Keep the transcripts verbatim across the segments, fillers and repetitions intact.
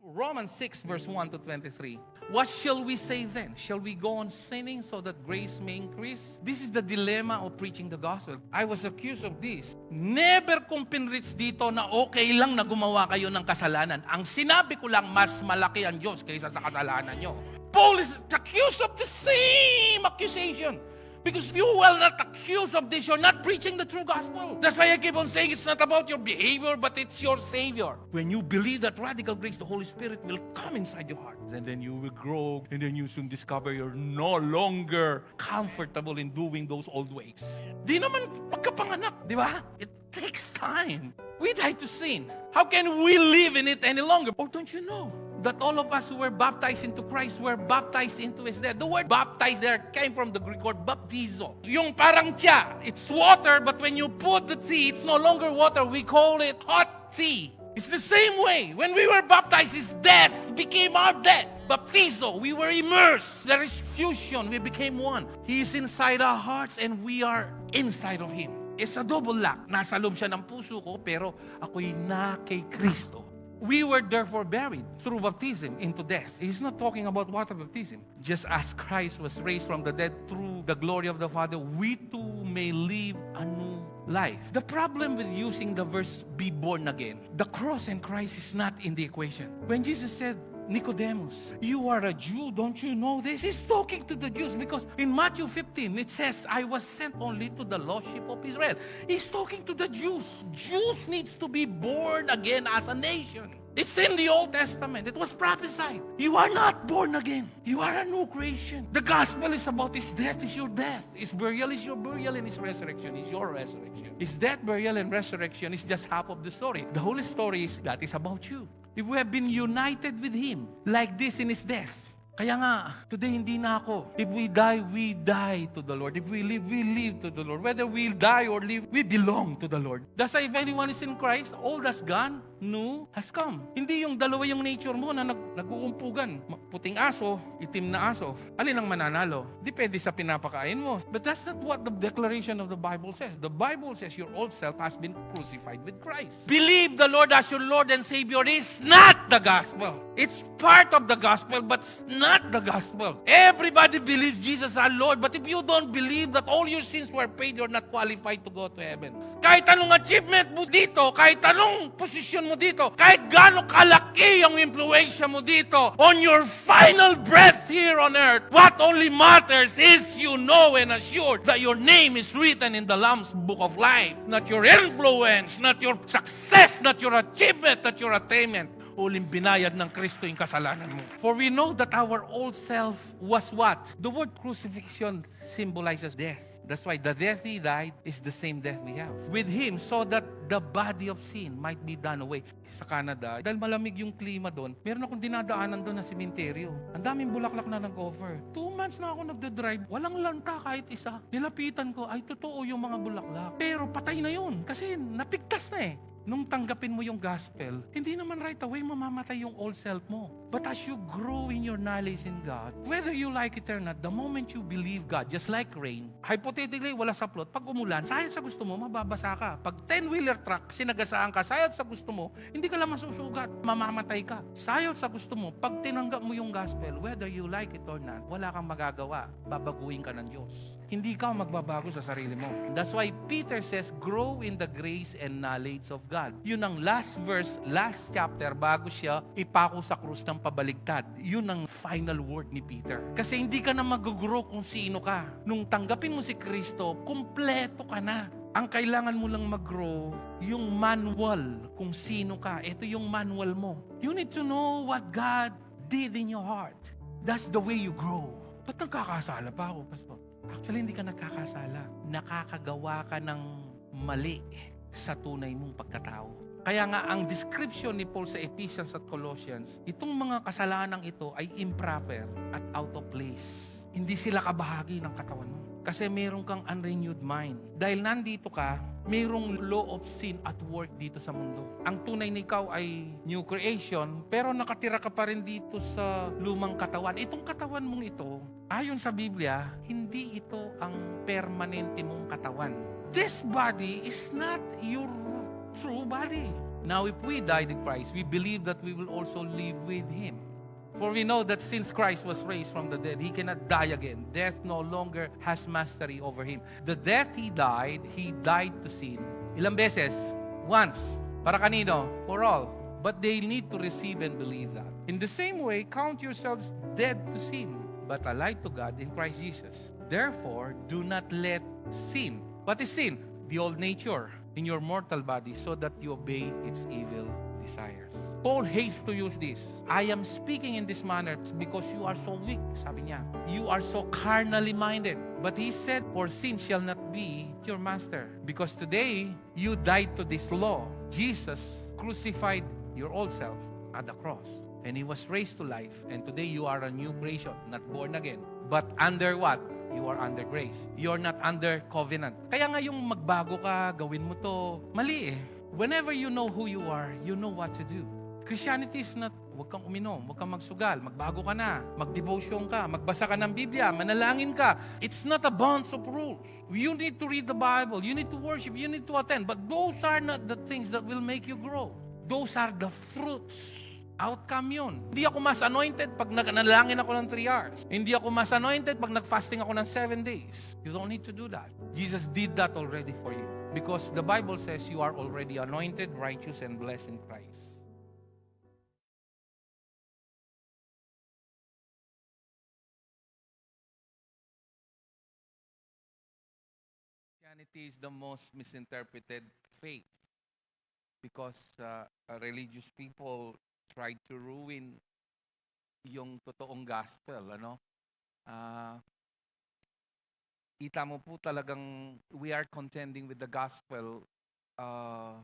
Romans six, verse one to twenty-three. What shall we say then? Shall we go on sinning so that grace may increase? This is the dilemma of preaching the gospel. I was accused of this. Never kong pinreach dito na okay lang na gumawa kayo ng kasalanan. Ang sinabi ko lang, mas malaki ang Diyos kaysa sa kasalanan nyo. Paul is accused of the same accusation. Because if you will not accuse of this, you're not preaching the true gospel. That's why I keep on saying it's not about your behavior, but it's your Savior. When you believe that radical grace, the Holy Spirit will come inside your heart. And then you will grow, and then you soon discover you're no longer comfortable in doing those old ways. Di naman pagkapanganak, di ba? It takes time. We die to sin. How can we live in it any longer? Or don't you know that all of us who were baptized into Christ were baptized into his death? The word baptized there came from the Greek word baptizo. Yung parang tsa, it's water, but when you put the tea, it's no longer water. We call it hot tea. It's the same way. When we were baptized, his death became our death. Baptizo, we were immersed. There is fusion. We became one. He is inside our hearts and we are inside of him. It's a double lock. Nasa loob siya ng puso ko, pero ako'y na kay Kristo. We were therefore buried through baptism into death. He's not talking about water baptism. Just as Christ was raised from the dead through the glory of the Father, we too may live a new life. The problem with using the verse be born again, the cross and Christ is not in the equation. When Jesus said, "Nicodemus, you are a Jew, don't you know this?" He's talking to the Jews because in Matthew fifteen, it says, "I was sent only to the lost sheep of Israel." He's talking to the Jews. Jews needs to be born again as a nation. It's in the Old Testament. It was prophesied. You are not born again. You are a new creation. The gospel is about his death is your death, his burial is your burial, and his resurrection is your resurrection. His death, burial, and resurrection is just half of the story. The whole story is that is about you. If we have been united with him like this in his death, kaya nga, today hindi na ako. If we die, we die to the Lord. If we live, we live to the Lord. Whether we die or live, we belong to the Lord. That's why if anyone is in Christ, old has gone, new has come. Hindi yung dalawa yung nature mo na nag nag-uumpugan. Ma- Puting aso, itim na aso. Alin ang mananalo? Depende sa pinapakain mo. But that's not what the declaration of the Bible says. The Bible says your old self has been crucified with Christ. Believe the Lord as your Lord and Savior is not the gospel. It's part of the gospel, but it's not the gospel. Everybody believes Jesus our Lord, but if you don't believe that all your sins were paid, you're not qualified to go to heaven. Kahit anong achievement mo dito, kahit anong posisyon mo dito, kahit gaano kalaki ang impluwensya mo dito, on your final breath here on earth, what only matters is you know and assured that your name is written in the Lamb's Book of Life. Not your influence, not your success, not your achievement, not your attainment. Uling binayad ng Kristo yung kasalanan mo. For we know that our old self was what? The word crucifixion symbolizes death. That's why the death he died is the same death we have with him, so that the body of sin might be done away. Sa Canada, dahil malamig yung klima doon, meron akong dinadaanan doon na sementeryo. Ang daming bulaklak na nag-offer. Two months na ako nagdadrive, walang lanta kahit isa. Nilapitan ko, ay, totoo yung mga bulaklak. Pero patay na yun kasi napigtas na eh. Nung tanggapin mo yung gospel, hindi naman right away mamamatay yung old self mo. But as you grow in your knowledge in God, whether you like it or not, the moment you believe God, just like rain, hypothetically, wala saplot, pag umulan, sayot sa gusto mo, mababasa ka. Pag ten-wheeler truck, sinagasaan ka, sayot sa gusto mo, hindi ka lang masusugat, mamamatay ka. Sayot sa gusto mo, pag tinanggap mo yung gospel, whether you like it or not, wala kang magagawa, babaguhin ka ng Diyos. Hindi ka magbabago sa sarili mo. That's why Peter says, "Grow in the grace and knowledge of God." Yun ang last verse, last chapter, bago siya ipako sa krus ng pabaligtad. Yun ang final word ni Peter. Kasi hindi ka na mag-grow kung sino ka. Nung tanggapin mo si Kristo, kumpleto ka na. Ang kailangan mo lang mag-grow, yung manual kung sino ka. Ito yung manual mo. You need to know what God did in your heart. That's the way you grow. Ba't nagkakasala pa ako, Pastor? Actually, hindi ka nagkakasala. Nakakagawa ka ng mali sa tunay mong pagkatao. Kaya nga, ang description ni Paul sa Ephesians at Colossians, itong mga kasalanang ito ay improper at out of place. Hindi sila kabahagi ng katawan mo. Kasi meron kang unrenewed mind. Dahil nandito ka, mayroong law of sin at work dito sa mundo. Ang tunay na ikaw ay new creation, pero nakatira ka pa rin dito sa lumang katawan. Itong katawan mong ito, ayon sa Biblia, hindi ito ang permanente mong katawan. This body is not your true body. Now, if we died with Christ, we believe that we will also live with Him. For we know that since Christ was raised from the dead, He cannot die again. Death no longer has mastery over Him. The death He died, He died to sin. Ilang beses? Once. Para kanino? For all. But they need to receive and believe that. In the same way, count yourselves dead to sin, but alive to God in Christ Jesus. Therefore, do not let sin. What is sin? The old nature in your mortal body, so that you obey its evil desires. Paul hates to use this. "I am speaking in this manner because you are so weak," sabi niya. "You are so carnally minded." But he said, "For sin shall not be your master." Because today, you died to this law. Jesus crucified your old self at the cross. And He was raised to life. And today you are a new creation, not born again. But under what? You are under grace. You're not under covenant. Kaya nga yung magbago ka, gawin mo to, mali eh. Whenever you know who you are, you know what to do. Christianity is not, "Huwag kang uminom, huwag kang magsugal, magbago ka na, magdevotion ka, magbasa ka ng Biblia, manalangin ka." It's not a bunch of rules. You need to read the Bible, you need to worship, you need to attend. But those are not the things that will make you grow. Those are the fruits. Outcome yun. Hindi ako mas anointed pag nag-, nanalangin ako ng three hours. Hindi ako mas anointed pag nag-fasting ako ng seven days. You don't need to do that. Jesus did that already for you. Because the Bible says you are already anointed, righteous, and blessed in Christ. Christianity is the most misinterpreted faith because, uh, uh, religious people tried to ruin yung totoong gospel, ano? Ah, kita mo po talagang we are contending with the gospel, uh,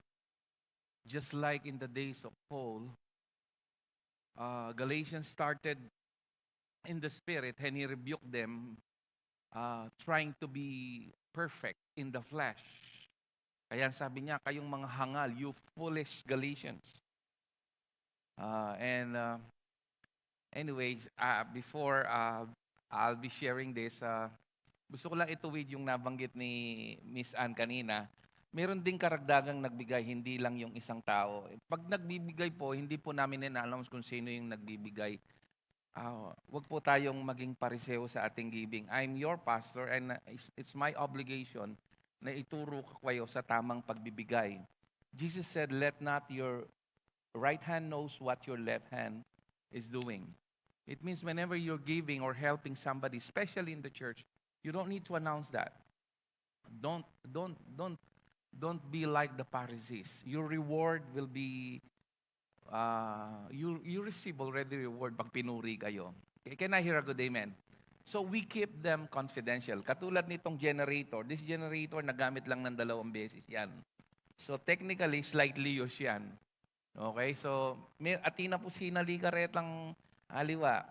just like in the days of Paul. Uh, Galatians started in the spirit and he rebuked them, uh, trying to be perfect in the flesh. Kaya sabi niya, "Kayong mga hangal, you foolish Galatians." Uh, and, uh, anyways, uh, before, uh, I'll be sharing this, uh, gusto ko lang ituwid yung nabanggit ni Miss Ann kanina. Meron ding karagdagang nagbigay, hindi lang yung isang tao. Pag nagbibigay po, hindi po namin ina-announce kung sino yung nagbibigay. Ah, wag po tayong maging pariseo sa ating giving. I'm your pastor and, uh, it's, it's my obligation na ituro ko kayo sa tamang pagbibigay. Jesus said, "Let not your right hand knows what your left hand is doing." It means whenever you're giving or helping somebody, especially in the church, you don't need to announce that. Don't, don't, don't, don't be like the Pharisees. Your reward will be, uh, you, you receive already reward pag pinuri kayo. Can I hear a good amen? So we keep them confidential. Katulad nitong generator, this generator nagamit lang ng dalawang beses yan. So technically, slightly used yan. Okay, so, may, atin na po sinali karetang aliwa.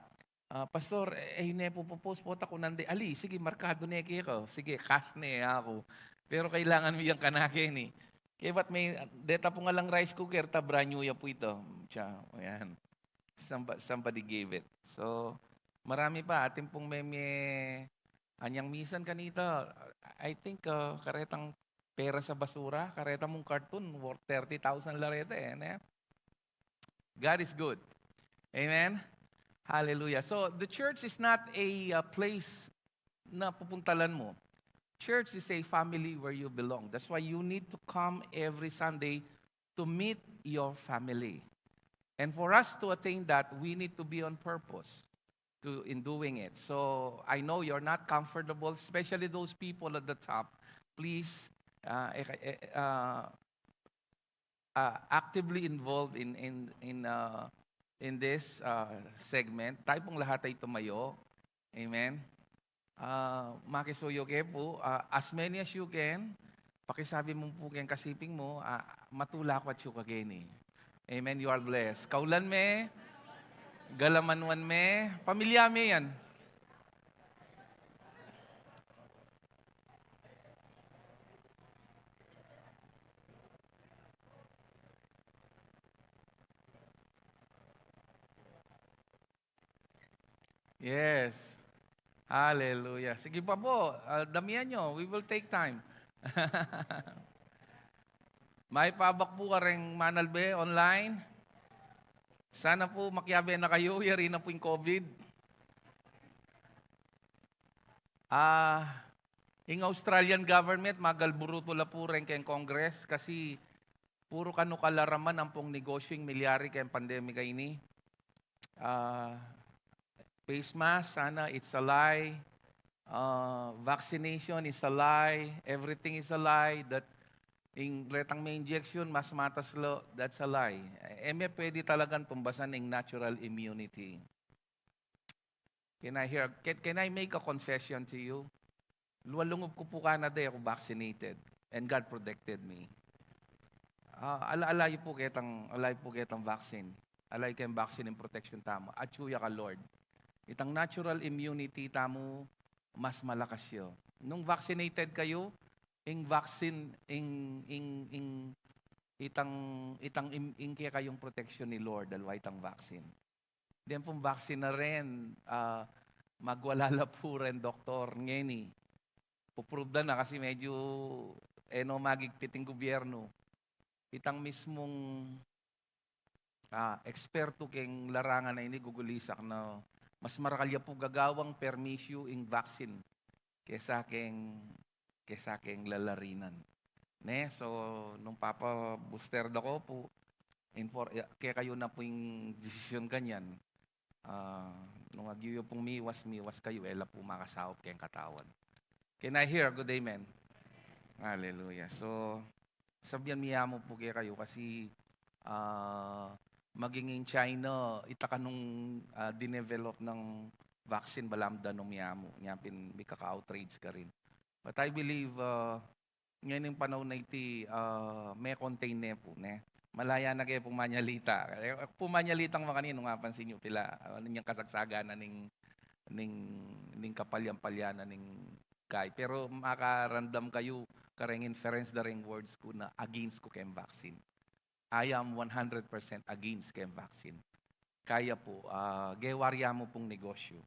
"Ah, Pastor, eh, eh, ne po po post po ta kunandi." "Ali, sige, markado ne ke ko. Sige, cash ne ako. Pero kailangan mi yang kanake ni." Kaya ba't may, deta po nga lang rice cooker, ta brand new ya po ito. Siya, ayan. Somebody, somebody gave it. So, marami pa. Atin pong may, may anyang misan kanita. I think, uh, karetang pera sa basura, kareta mong karton, worth thirty thousand la reta, eh, ne? God is good. Amen? Hallelujah. So, the church is not a, uh, place na pupuntalan mo. Church is a family where you belong. That's why you need to come every Sunday to meet your family. And for us to attain that, we need to be on purpose to, in doing it. So, I know you're not comfortable, especially those people at the top. Please, uh, eh, eh, uh, uh, actively involved in, in, in, uh, in this, uh, segment. Tayo pong lahat ay tumayo. Amen? Ah, makisuyo ke po, ah, as many as you can, pakisabi mo po keng kasiping mo, ah, "Matula ku atyu kageni." Amen. You are blessed. Kaulan me, galamanwan me, pamilya me yan. Yes. Hallelujah. Sige pa po. Ah, damihan nyo. We will take time. Mayap a abak pu kareng manalbe online. Sana pu makiabe na kayu, yari na pu ing COVID. Ah, ing Australian government, magalburutu la pu reng keng Congress kasi puru kanu kalaraman ampong negosyu ing milyari keng pandemic a ini. Ah, face mask, sana, it's a lie. Ah, vaccination is a lie. Everything is a lie. That ing retang me-injection, mas matas la, that's a lie. E me pwede talagang tumbasan ing natural immunity. Can I hear, can, can I make a confession to you? Lualungub ku pu kanita e ku vaccinated, and God protected me. Ah, ala, ala yu pu ketang, ala yu pu ketang vaccine. Ala yu keng vaccine ing protection tamu. Atyu ya ka Lord. Itang natural immunity tamu, mas malakas ya. Nung vaccinated kayu, ing vaccine, ing, ing, ing, itang, itang im-, ing kekayung protection ni Lord, aliwa itang vaccine. Deng pung vaccine a rin, ah, magwala la pu reng doktor ngeni. Pu-prove da na kasi medyu e no magigpit ing gubyernu. Itang mismung, ah, ekspertu keng larangan a ini gugulisak na mas marakal ya pu gagawang permisyu ing vaccine kesa keng, kesa keng lalarinan. Ne? So, nung papa-booster da ko pu, infor-, ya, kekayu na pu ing desisyon kanyan. Ah, nung agyu yu pung miwas, miwas kayu, e la pu makasaup keng katawan. Can I hear a good amen? Hallelujah. So, sabian mi ya mu pu kekayu kasi, ah, maging ing China, ita kanung, ah, dinevelop nang vaccine, balamu danum ya mu. Nya pin mikaka-outrage karin. But I believe, ah, ngeni ing panaun a iti, ah, me-contain ne pu, ne? Malaya na ke pung manyalita. E, e ku pu manyalitang makanyan, nung apansin yu pila, ah, anu yang kasagsagan na ning, ning, ning kapalyan-palyanan ning kai. Pero makarandam kayu kareng inference da reng words ku na against ku keng vaccine. I am one hundred percent against keng vaccine. Kaya pu, ah, gewa ya mu pung negosyu.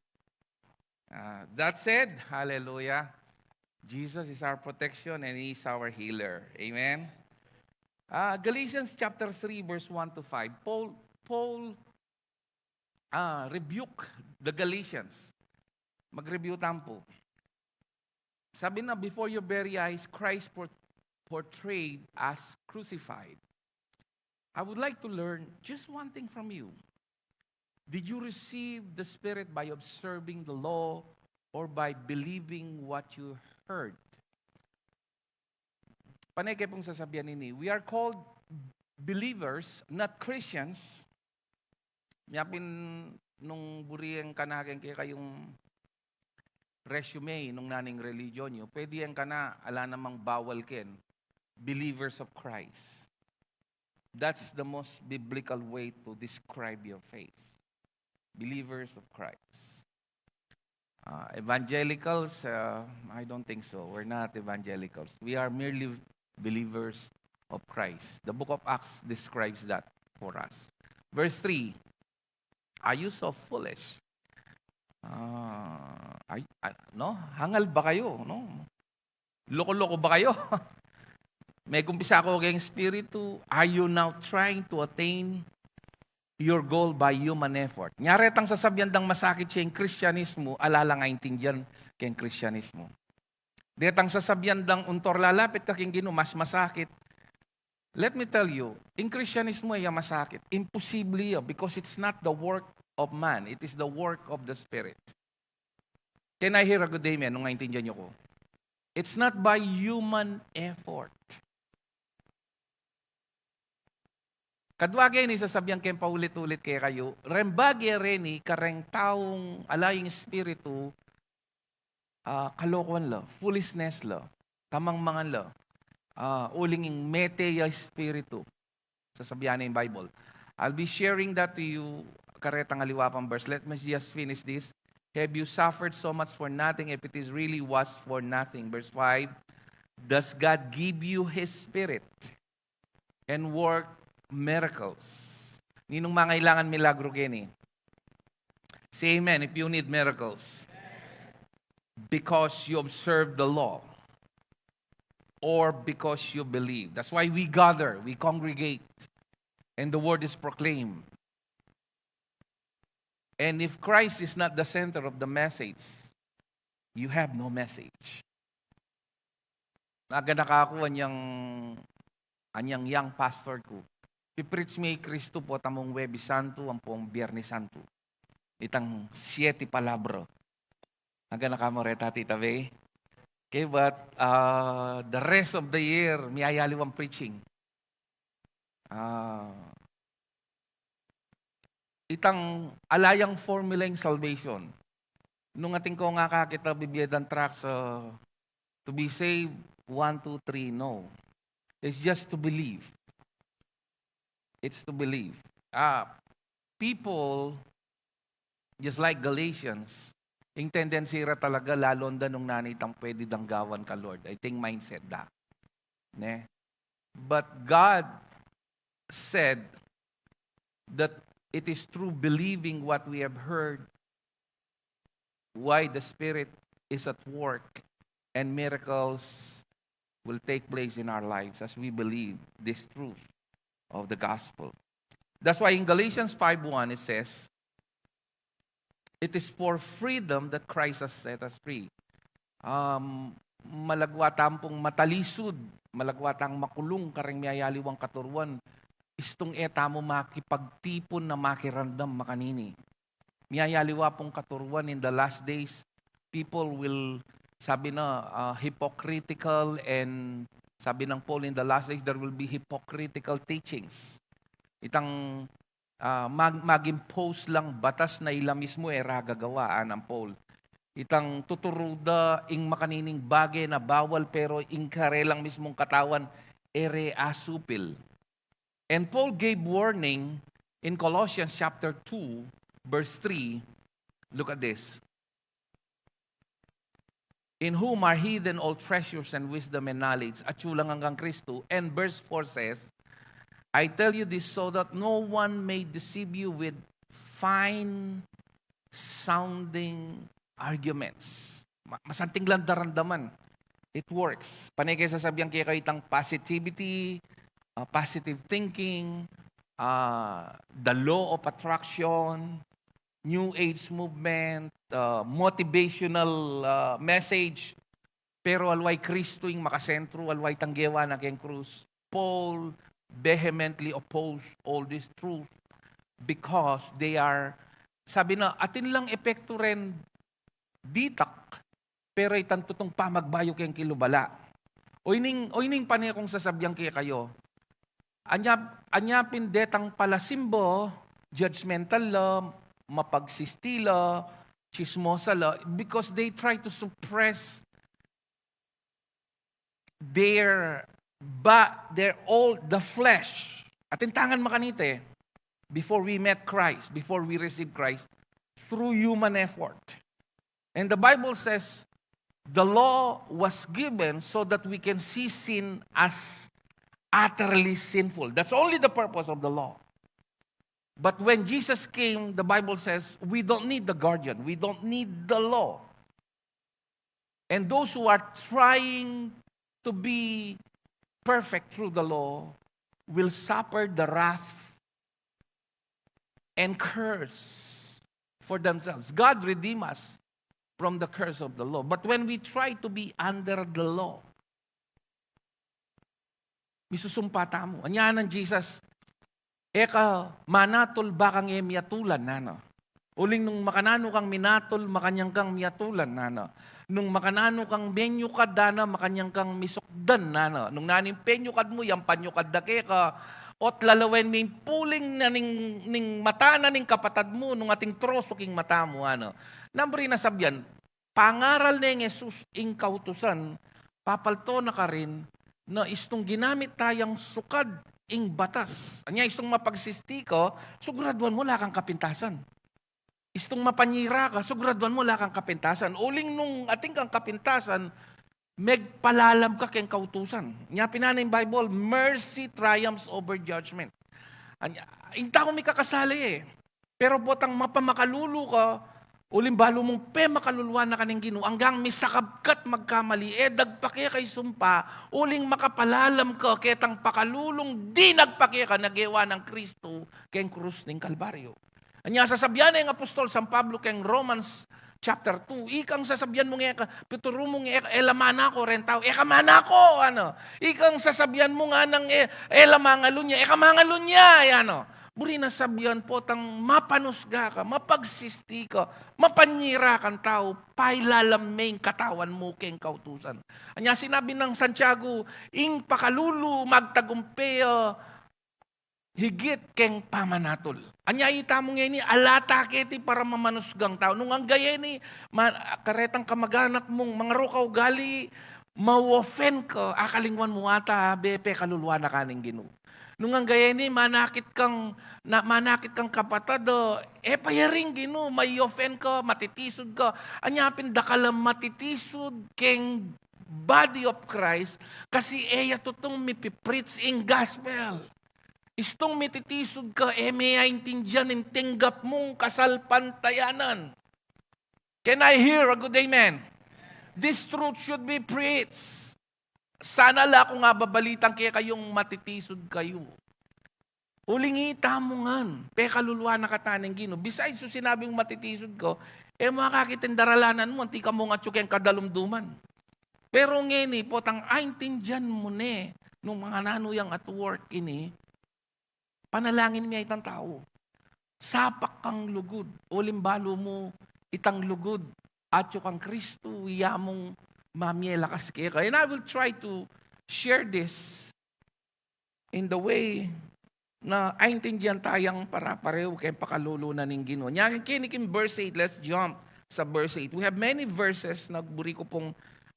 Ah, that said, hallelujah, Jesus is our protection and He is our healer. Amen? Ah, Galatians chapter three, verse one to five, Paul, Paul, ah, rebuke the Galatians. Mag-review tamu pu. Sabi na, "Before your very eyes, Christ por-, portrayed as crucified." I would like to learn just one thing from you. Did you receive the Spirit by observing the law or by believing what you heard? Pane ke pung sasabian ini, we are called believers, not Christians. Nya pin nung buri ing kanaku keng kekayung resume nung naning religion yu, pwede yang kana, ala namang bawal ken, believers of Christ. That's the most biblical way to describe your faith. Believers of Christ. Uh, evangelicals, uh, I don't think so. We're not evangelicals. We are merely believers of Christ. The book of Acts describes that for us. Verse three, "Are you so foolish?" Ah, ay, ah, no? Hangal ba kayu, no? Loko-loko ba kayu? Megumpisa ko keng Espiritu, are you now trying to attain your goal by human effort? Nya retang sasabian dang masakit ya ing Kristianismu, ala lang aintindian keng Kristianismu. Detang sasabian dang untor lalapit ka keng Ginu, mas masakit. Let me tell you, ing Kristianismu e ya masakit. Imposible ya, because it's not the work of man. It is the work of the Spirit. Can I hear a good amen nung aintindian yu ku? It's not by human effort. Kadwa ke ini sasabian keng paulit-ulit kekayu, reng bage reni kareng taung ala ing Espiritu, ah, kalokuan la, foolishness la, kamangmangan la, ah, uling ing mete ya Espiritu. Sasabian na ing Bible. I'll be sharing that to you karetang aliwa pang verse. Let me just finish this. Have you suffered so much for nothing if it is really was for nothing? Verse five, does God give you His Spirit and work miracles? Ninung mangailangan milagro keni? Say amen if you need miracles. Because you observe the law. or because you believe. That's why we gather, we congregate, and the word is proclaimed. And if Christ is not the center of the message, you have no message. Aga na kaku anyang, anyang young pastor ku. Pipreach mi Kristu pu tamung Huwebes Santu ampong Biernes Santu. Itang siete palabra. Aga na kamu reta, Tita Bay? Okay, but uh, the rest of the year, miyayaliwang preaching. Ah, itang ala yang formula ing salvation. Nung atin kong akakit a bibie dang tract sa to be saved, one, two, three, no. It's just to believe. It's to believe. Ah, people, just like Galatians, ing tendency ra talaga, lalo na nung nanung pwede dang gawan kang Lord. I think mindset da. Ne? But God said that it is through believing what we have heard why the Spirit is at work and miracles will take place in our lives as we believe this truth of the gospel. That's why in Galatians five one it says, "It is for freedom that Christ has set us free." Um, malagwa tang pung matalisud, malagwa tang makulung kareng miyayaliwang katuruan, istung e tamu makipagtipun na makiramdam makanini. Miyayaliwa pung katuruan in the last days, people will, sabi na, uh, hypocritical, and sabi nang Paul, in the last days, there will be hypocritical teachings. Itang ah, mag-, mag-impose lang batas na ila mismu e ra gagawa, anang Paul. Itang tuturu da ing makanining bage na bawal, pero ing karelang mismung katawan, e re asupil. And Paul gave warning in Colossians chapter two, verse three. Look at this. "In whom are hidden all treasures and wisdom and knowledge." Atyu lang anggang Kristu. And verse four says, "I tell you this so that no one may deceive you with fine sounding arguments." Ma-, masanting lang daramdaman. It works. Pane ke sasabian ke kayu itang positivity, uh, positive thinking, uh, the law of attraction, New Age movement, uh, motivational, uh, message, pero aliwa i Kristu ing makasentru, aliwa itang gewa na keng krus. Paul vehemently opposed all this truth because they are, sabi na, atin lang epektu ren ditak, pero itang tutung pamagbayu keng kilubala. O ining, o ining pane kung sasabian kekayu. Anya, anya pin detang palasimba, judgmental la, mapagsisti la, chismosa la, because they try to suppress their ba-, their all the flesh. Atin tangan makanite, before we met Christ, before we receive Christ, through human effort. And the Bible says, "The law was given so that we can see sin as utterly sinful." That's only the purpose of the law. But when Jesus came, the Bible says, we don't need the guardian. We don't need the law. And those who are trying to be perfect through the law will suffer the wrath and curse for themselves. God redeem us from the curse of the law. But when we try to be under the law, misusumpa tamu. Anya nang Jesus, "E ka manatul bakang e miatulan," nanu. Uling nung makananu kang minatul, makanyan kang miatulan, nanu. Nung makananu kang menyukad, nanu, makanyan kang misukdan, nanu. Nung naning penyukad mu, yang panyukad da keka, ot lalawen me ing puling na ning, ning mata na ning kapatad mu, nung ating troso king mata mu, nanu. Nanu ring sasabian, pangaral neng Jesus ing kautusan, papalto na karin na istung ginamit tayang sukad ing batas. Anya istung mapagsisti ka, suguraduan mu ala kang kapintasan. Istung mapanyira ka, suguraduan mu ala kang kapintasan. Uling nung atin kang kapintasan, megpalalam ka keng kautusan. Nya pin nanu ing Bible, mercy triumphs over judgment. Anya, ing tau mikakasala e. Pero potang mapamakalulu ka, Uling balu mung pemakalulu na ka ning Ginu, anggang misakabkat magkamali, e dagpa keka ing sumpa, uling makapalalam ka ketang pakalulung dinagpa keka na gewa nang Kristu keng krus ning Kalbaryo. Anya sasabian na ing apostol San Pablo keng Romans chapter two, ikang sasabian mung e ka, pituru mung e ka, e la mana ku reng tau, e ka mana ku, ano. Ikang sasabian mung e, e la mangalunya, e ka mangalunya, ano. Buri nang sabian potang mapanusga ka, mapagsisti ka, mapanyira kang tau, pailalam me ing katawan mu keng kautusan. Anya sinabi nang Santiago, ing pakalulu magtagumpe ya higit keng pamanatul. Anya ita mu ngeni, ala ta keti para mamanusgang tau. Nung angga yeni, ma-, karetang kamaganak mung mangaru kaugali, ma-offend ka, akalingwan mu ata, be, pekalulu na ka ning Ginu. Nung angga yeni, manakit kang, na, manakit kang kapatad, e pa ya ring Ginu, ma-offend ka, matitisud ka. Anya pin dakal a matitisud keng body of Christ, kasi e ya tutung mipipreach ing gospel. Istung mititisud ka, e me aintindian ing tinggap mung kasalpantayanan. Can I hear a good amen? This truth should be preached. Sana la kung ababalitan kekayung matitisud kayu. Uling ita mu ngan, pekalulu na ka ta ning Ginu. Besides, su sinabing matitisud ka, e mu akakit ing daralanan mu, anti ka mung atyu keng kadalumduman. Pero ngeni, potang aintindian mu ne, nung mangananu yang at work ini, panalangin mi itang tau. Sapak kang lugud, uling balu mu itang lugud, atyu kang Kristu, iya mung mamie lakas keka. And I will try to share this in the way na aintindian tayang para-pareho keng pakalulu na ning Ginu. Nya, keni king verse eight, let's jump sa verse eight. We have many verses na buri ku pung,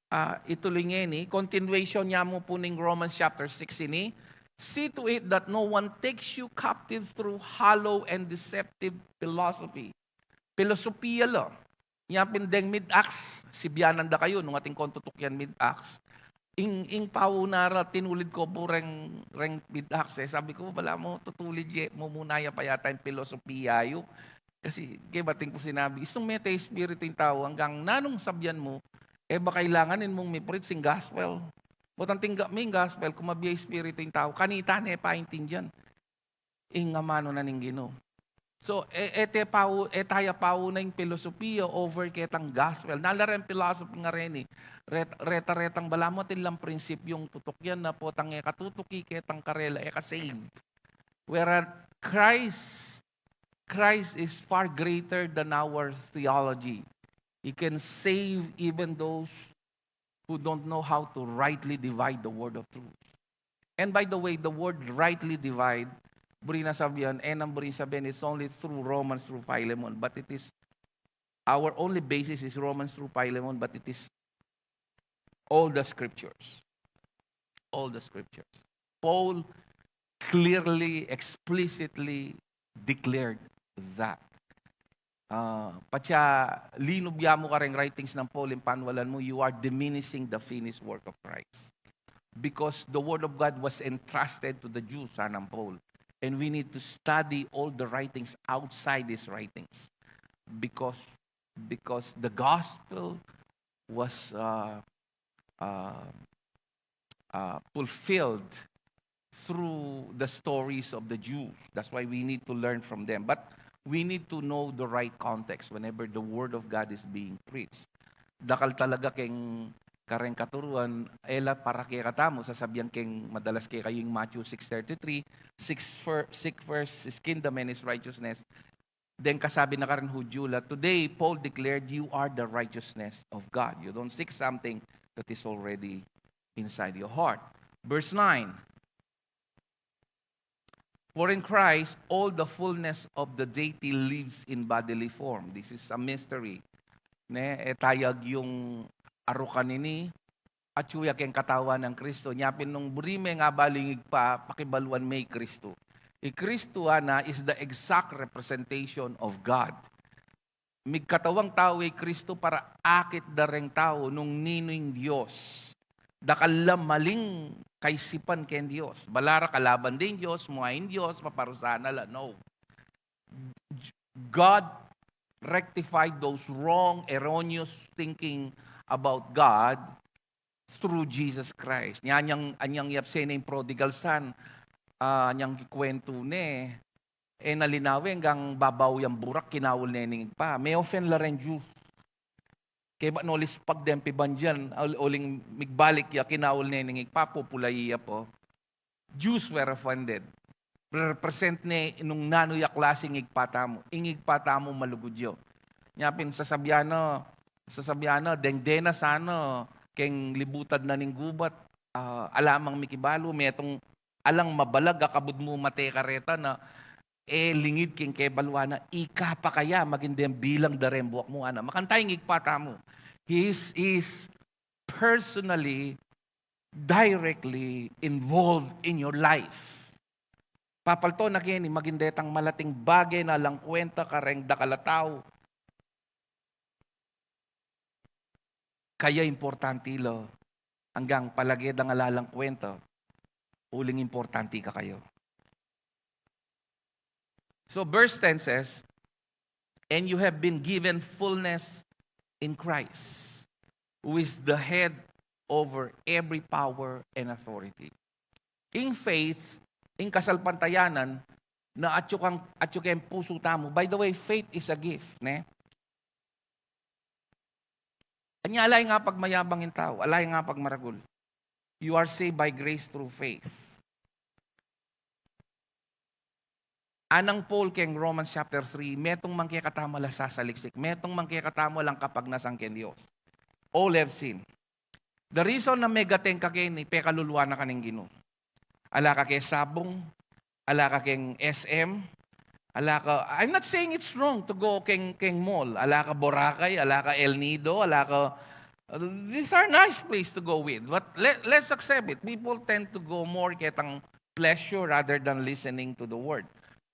ah, ituloy ngeni. Continuation nya mu pu ning Romans chapter six ini. "See to it that no one takes you captive through hollow and deceptive philosophy." Pilosopiya la. Nya pin deng mid-Acts, sibianan da kayu, nung atin kong tutukian mid-Acts. Ing, ing pauna ra, tinulid ko pu reng, reng mid-Acts, e. Sabi ku, balamu tutulid ye, mumuna ya pa yata ing pilosopiya yu. Kasi, ke bating ku sinabi, istung mete espiritu ing tau, anggang nanung sabian mu, e ba kailangan in mung mi-preach ing gospel. Butang tinggap mi ing gospel, kung mabie espiritu ing tau, kanita ne paintindian ing amanu na ning Ginu. So, e, e te pau, e taya pauna ing pilosopiya over ketang gospel. Nala reng philosophy nga reni, ret-, reta-retang balamu atin lang prinsipyung tutukian na potang e ka tutuki ketang karela, e ka save. Whereas Christ, Christ is far greater than our theology. He can save even those who don't know how to rightly divide the word of truth. And by the way, the word rightly divide, buri nang sabian, e nang buri sabian, it's only through Romans through Philemon, but it is, our only basis is Romans through Philemon, but it is all the scriptures. All the scriptures. Paul clearly, explicitly declared that. Ah, patya linub ya mu kareng writings nang Paul, ing panualan mu, you are diminishing the finished work of Christ. Because the word of God was entrusted to the Jews, sa nang Paul. And we need to study all the writings outside these writings. Because, because the gospel was, uh, uh, uh, fulfilled through the stories of the Jews. That's why we need to learn from them. But we need to know the right context whenever the word of God is being preached. Dakal talaga keng kareng katuruan, e la para kekatamu, sasabian keng madalas kekayu ing Matthew six thirty-three, "Seek fir-, seek first his kingdom and his righteousness." Then kasabi na karin Hudyu la, "Today, Paul declared you are the righteousness of God." You don't seek something that is already inside your heart. Verse nine, "For in Christ, all the fullness of the deity lives in bodily form." This is a mystery. Ne, e taya agyung arukan ini, atyu ya keng katawan nang Kristo. Nya pin nung buri meng abalu ing Ibpa, pakibaluan me i Kristo. I Kristo, ana, is the exact representation of God. Migkatawang tau i Kristo para akit da reng tau nung ninu ing Dios. Dakal la maling kaisipan keng Dios. Balamu kalaban da ing Dios, mua ing Dios, paparusahan na la. No. God rectified those wrong, erroneous thinking about God through Jesus Christ. Nya, anyang, anyang yapse ne ing prodigal son, ah, anyang kikwentu ne, e na linawe anggang babau yang burak, kinaul ne ning Ibpa. Me-offend la reng Jews. Kaybat no lispag deng pibandian, ul-, uling migbalik ya, kinaul ne ning Ibpa, pupulayi ya pu. Jews were offended. Represent ne nung nanu ya klaseng Ibpa tamu. Ing Ibpa tamu malugud ya. Nya pin sasabyan na, sasabyan na, dengde na sana keng libutad na ning gubat, ah, ala mang mikibalu, metung alang mabalag a kabud mu mate kareta na, e lingid king kebaluan na, ika pa kaya maging deng bilang da reng buak mu, ana. Makanita ing Ibpa tamu. He is, is personally, directly involved in your life. Papalto na keni, maging detang malating bage na alang kwenta kareng dakal a tau. Kaya importanti la, anggang palage dang ala lang kwenta, uling importanti ka kaya. So verse ten says, "And you have been given fullness in Christ, who is the head over every power and authority." Ing faith, ing kasalpantayanan, na atyu kang, atyu keng pusu tamu. By the way, faith is a gift, ne? Anya, ala yang apagmayabang ing tau, ala yang apagmaragul. You are saved by grace through faith. Anang Paul keng Romans chapter three, metung man kekatamu ala sasaliksik, metung man kekatamu alang kapagnasan keng Dios. All have sinned. The reason na megateng ka keni, pekaluluan na ka ning Ginu. Ala ka keng Sabong, ala ka keng S M, ala ka, I'm not saying it's wrong to go keng, keng mall, ala ka Boracay, ala ka El Nido, ala ka, uh, these are nice place to go with. But let, let's accept it. People tend to go more ketang pleasure rather than listening to the word.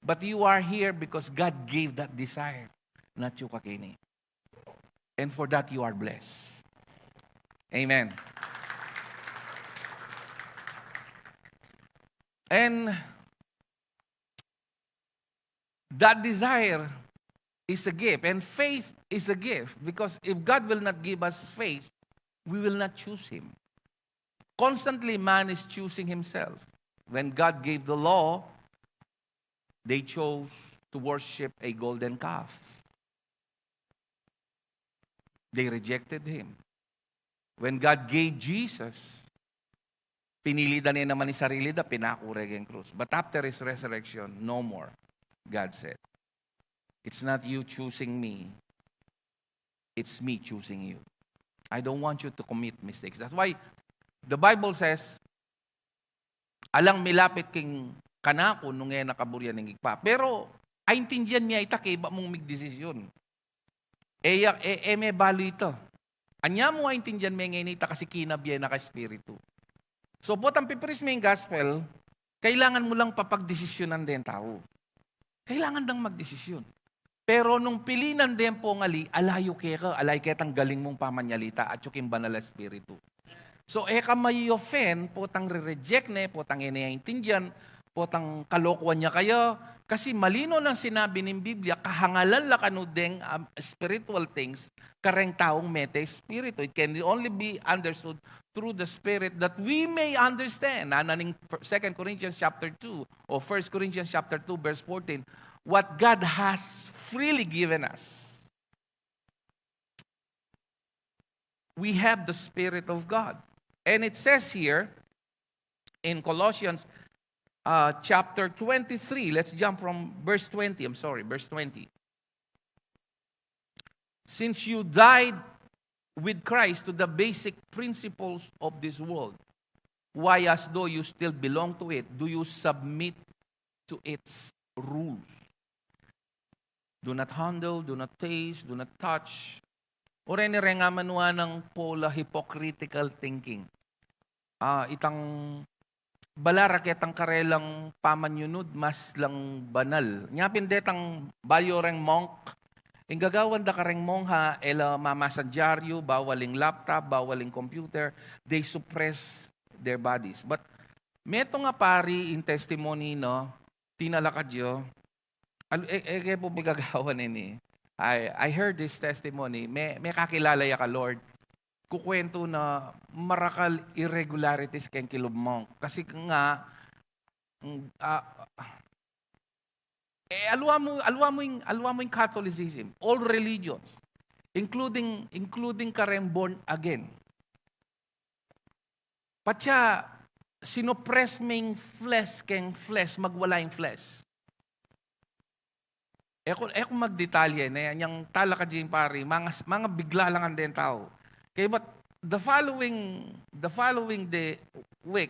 But you are here because God gave that desire. Natyu ka keni. And for that, you are blessed. Amen. And that desire is a gift, and faith is a gift, because if God will not give us faith, we will not choose Him. Constantly, man is choosing himself. When God gave the law, they chose to worship a golden calf. They rejected Him. When God gave Jesus, pinili da ne naman ing sarili da, pinaku re keng krus. But after His resurrection, no more, God said. It's not you choosing me. It's me choosing you. I don't want you to commit mistakes. That's why the Bible says, "Alang milapit king kanaku nung e na kaburian ning Ibpa." Pero, aintindian me ita kaybat mung migdesisyon. E ya, e, e me balu ita. Anya mu aintindian me ngeni ita kasi kinabye na ka espiritu. So, potang pi-preach me ing gospel, kailangan mu lang papagdesisyonan deng tau. Kailangan dang magdesisyon. Pero nung pilinan deng pongali, ala yu keka, ala yu ketang galing mung pamanyalita, atyu king Banal a Espiritu. So, e ka mai-offend, potang re-reject ne, potang e ne aintindian, potang kalokuan ya kaya, kasi malino nang sinabi ning Biblia, kahangalan la kanu deng, um, spiritual things, kareng taung mete espiritu. It can only be understood through the Spirit that we may understand. Ana ning Second Corinthians chapter two o First Corinthians chapter two verse fourteen, what God has freely given us. We have the Spirit of God. And it says here in Colossians, uh, chapter twenty-three, let's jump from verse twenty, I'm sorry, verse twenty. "Since you died with Christ to the basic principles of this world, why, as though you still belong to it, do you submit to its rules?" Do not handle, do not taste, do not touch. O reni reng amanuan nang pola hypocritical thinking. Ah, itang bala ra ketang karelang pamanyunud mas lang banal. Nya pin detang bayu reng monk, ing gagawan da kareng mongha, e la mamasan dyaryu, bawal ing laptop, bawal ing computer, they suppress their bodies. But metung a pari ing testimony na, tinalakad ya, al-, e, e, ke pu pigagawan ini. I, I heard this testimony. May, may kakilala ya ka Lord. Kukwento na marakal irregularities keng kilub mu. Kasi nga, mm, ah, eh, alwa mu, alwa mu ing, alwa mu ing Catholicism, all religions, including, including kareng born again. Patsa, sinupress me ing flesh keng flesh, magwala ing flesh. E ku, e ku magdetalye, ne, anyang talakad ya ing pari, manga, manga bigla lang ang den tau. Okay, but the following, the following day, week,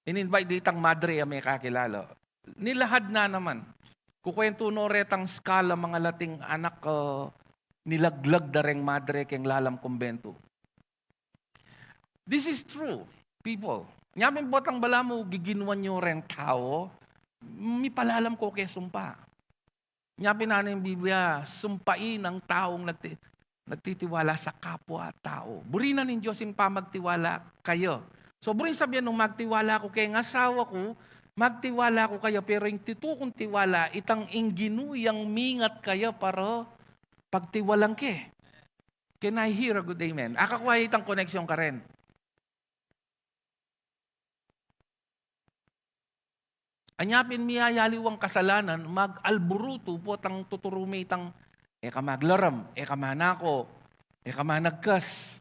in-invite da itang madre a mekakilala. Nilahad na naman. Kukwento no retang skala, mangalating anak, ah, nilaglag da reng madre keng lalam kumbentu. This is true, people. Nyapin potang balamu giginuan yu reng tau, mipalalam ko ke sumpa. Nyapin na ning Biblia, sumpain ang taung nagti-, nagtitiwala sa kapwa tau. Buri na ning Dios ing pamagtiwala kaya. So, buri sabyan nung magtiwala ku keng asawa ku, magtiwala ku kaya, pero ing titu kung tiwala, itang ing Ginu yang mingat kaya para pagtiwalan ke. Can I hear a good amen? Akakwa itang koneksyon karen. Anya pin miyayaliwang kasalanan, mag-alburutu, potang tuturu me itang, e ka maglaram, e ka manako, e ka managkas,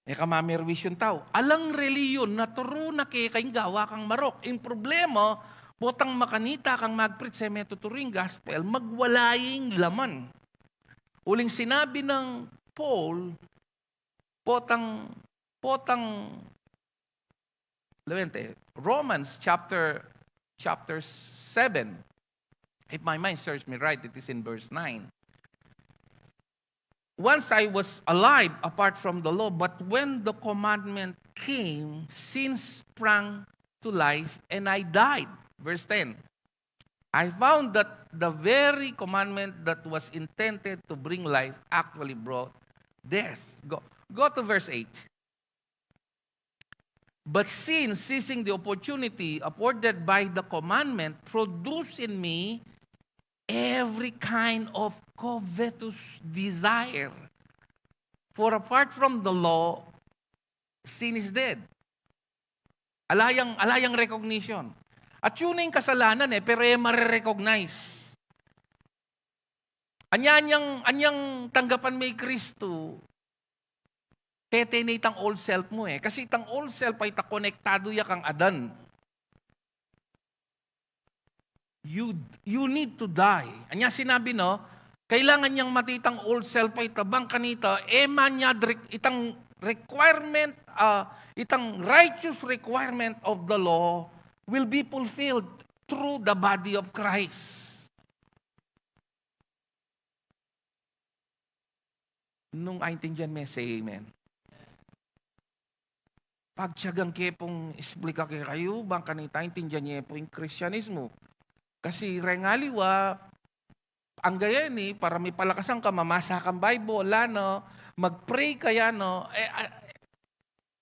e ka mamerwis yung tau. Alang reliyon, naturu na keka ing gawa kang marok. Ing problema, potang makanita kang mag-preach, e me tuturu ing gospel, magwala ing laman. Uling sinabi nang Paul, potang, potang, lawente, Romans chapter, chapter seven. If my mind serves me right, it is in verse nine. "Once I was alive apart from the law, but when the commandment came, sin sprang to life, and I died." Verse ten. "I found that the very commandment that was intended to bring life actually brought death." Go, go to verse eight. "But sin, seizing the opportunity afforded by the commandment, produced in me every kind of covetous desire. For apart from the law, sin is dead." Ala yang, ala yang recognition. At yun na ing kasalanan e, pero e mare-recognize. Anya, anyang, anyang tanggapan me i Kristu, pete ne itang old self mu e. Kasi itang old self a ita konektadu ya kang Adan. You, you need to die. Anya sinabi, no, kailangan yang mate itang old self a ita bang kanita, e man ya direk-, itang requirement, ah, itang righteous requirement of the law will be fulfilled through the body of Christ. Nung aintindian me, say amen. Pagtiyagan ke pung isplika kekayu, bang kanita aintindian ye pu ing Kristianismu. Kasi reng aliwa, angga ya ini, para mipalakasan ka, mamasa kang Bible, ala no, mag-pray ka ya no, e, a,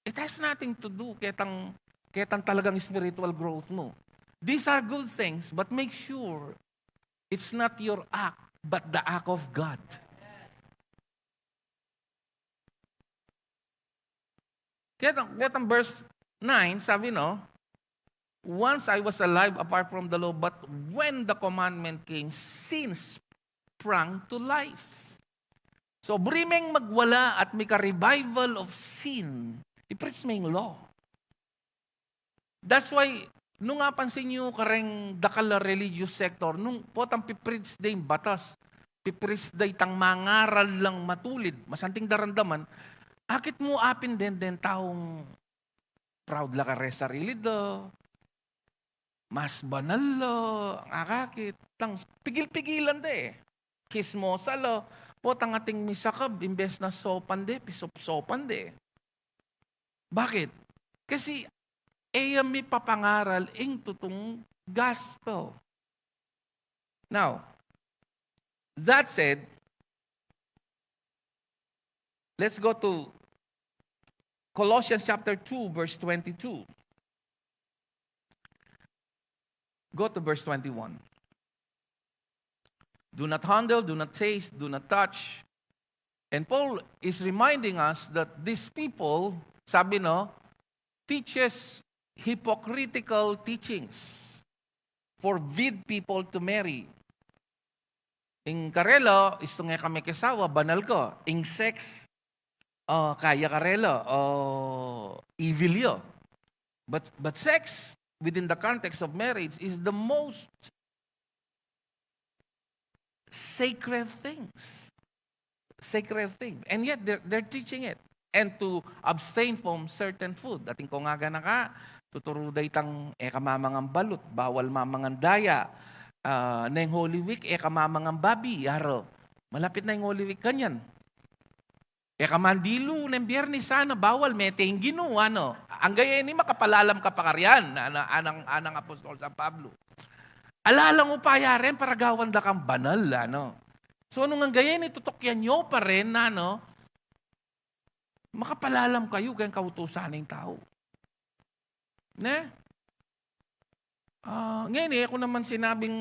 it has nothing to do ketang, ketang talagang spiritual growth mu. These are good things, but make sure it's not your act, but the act of God. Ketang, ketang verse nine, sabi, no, "Once I was alive apart from the law, but when the commandment came, sin sprang to life." So, buri meng magwala at mika-revival of sin, i-preach me ing law. That's why, nung apansin yu kareng dakal a religious sector, nung potang pi-preach da ing batas, pi-preach da itang mangaral lang matulid, masanting daramdaman, akit mu apin denden taung proud la kare sarili da, mas banal la, akakit, tang pigil-pigilan da e. Chismosa la, potang ating misakab, imbes na sopan de, pisopsopan de. Bakit? Kasi e ya mipapangaral ing tutung gospel. Now, that said, let's go to Colossians chapter two, verse twenty-two. Go to verse twenty-one. Do not handle, do not taste, do not touch. And Paul is reminding us that these people, sabi, no, teaches hypocritical teachings, forbid people to marry. Ing karela, istung e ka mekiasawa, banal ka. Ing sex, ah, kaya karela, ah, evil ya. But, but sex within the context of marriage is the most sacred things. Sacred thing. And yet, they're, they're teaching it. And to abstain from certain food. Atin kung aga na ka, tuturu da itang e ka mamangan balut, bawal mamangan daya. Ah, neng Holy Week, e ka mamangan babi, yaro. Malapit na ing Holy Week kanyan. E ka mandilu, neng Biyernes Santo, bawal, mete ing Ginu, ano. Angga ini makapalalam ka pa karyan, ana-, anang, anang apostol San Pablo. Ala lang upaya rin para gawan da kang banal, ano. So, nung angga ini tutukyan yu pa rin, ano, makapalalam kayu keng kautusan ning tau. Ne? Ah, ngeni, e ku naman sinabing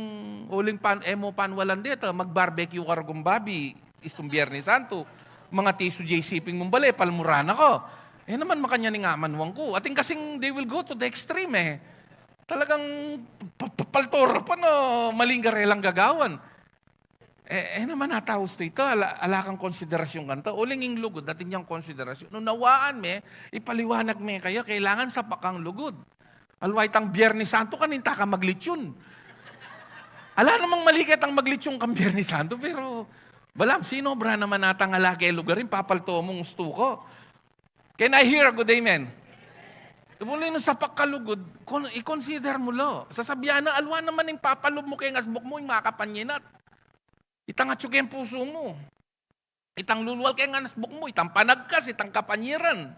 uling pan-, e mu panwalan deta, mag-barbecue ka rugung babi, istung Biyernes Santo, mangati su J C P mung bale, palmuran na ka. E naman, makanyan ing amanwang ku. Atin kasing they will go to the extreme, e. Talagang pa-, pa-, palto ra pa na maling garelang gagawan. E, e naman, ataus tu ita, ala, ala kang konsiderasyun kanta. Uling ing lugud, atin yang konsiderasyun. Nung nawaan me, ipaliwanag me kaya, kailangan sapak kang lugud. Alwa itang Biyernes Santo, kaninta ka maglitsun. Ala namang mali ketang maglitsun kang Biyernes Santo, pero, balam, sinobra naman atang ala ke lugarin, papalto mung ustu ka. Can I hear a good amen? Uli nung sapak ka lugud, kon-, i-consider mu la. Sasabian na, alwa naman ing papalub mu keng asbuk mu, ing makapanyinat. Itang atyu keng pusu mu. Itang lulwal keng asbuk mu, itang panagkas, itang kapanyiran.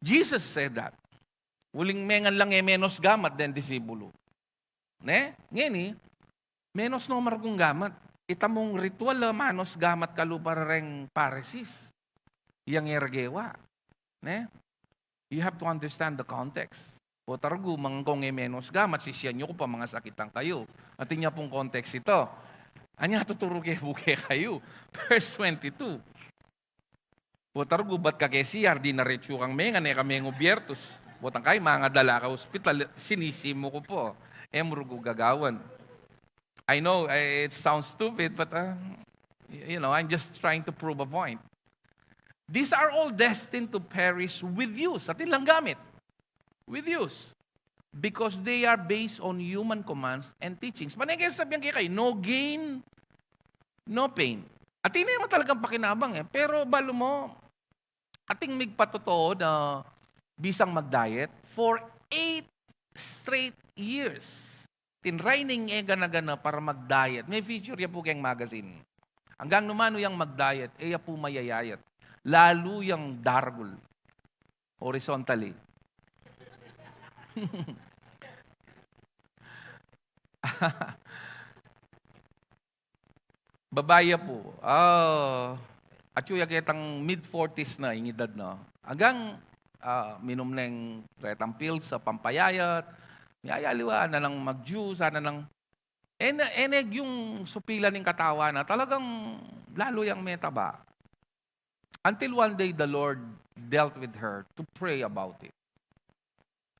Jesus said that. Uling mengan lang e menos gamat deng disipulu. Ne? Ngeni, menos no marugong gamat. Ita mung ritual la, manos gamat kalupa reng Pharisees. Yang e ra gewa. Ne? You have to understand the context. Bota rugu, mangan kong e menos gamat, sisian yu ku pa, mangasakitan kayu. Atin ya pung context ita. Anya tuturu ke bu kekayu. Verse twenty-two. Bota rugu, bat ka ke C R, dinaretsu kang mengan, e ka mengubiertus. Botang kayu, mangadala ka ospital, sinisimu ku pa. E mu rugu gagawan. I know, eh, it sounds stupid, but, uh, y-, you know, I'm just trying to prove a point. These are all destined to perish with use. Atin lang gamat. With use. Because they are based on human commands and teachings. Pane kaya sasabian ke kayu, no gain, no pain. Atin ya naman talagang pakinabang, e. Pero balu mu, atin migpatutu na bisang mag-diet for eight straight years. Tinry ning e gana-gana para mag-diet. Me-feature ya pu keng magazine. Anggang nu man yang mag-diet, e ya pu mayayayat. Lalu yang dargul. Horizontally. Babai ya pu. Ah, atyu ya ketang mid forties na ing edad na. Anggang, ah, minum neng ketang pills a pampayayat. Miyayaliwa, ana nang mag-juice, ana nang, e na, e na ing supilan ning katawan na, talagang lalu yang metaba. Until one day the Lord dealt with her to pray about it.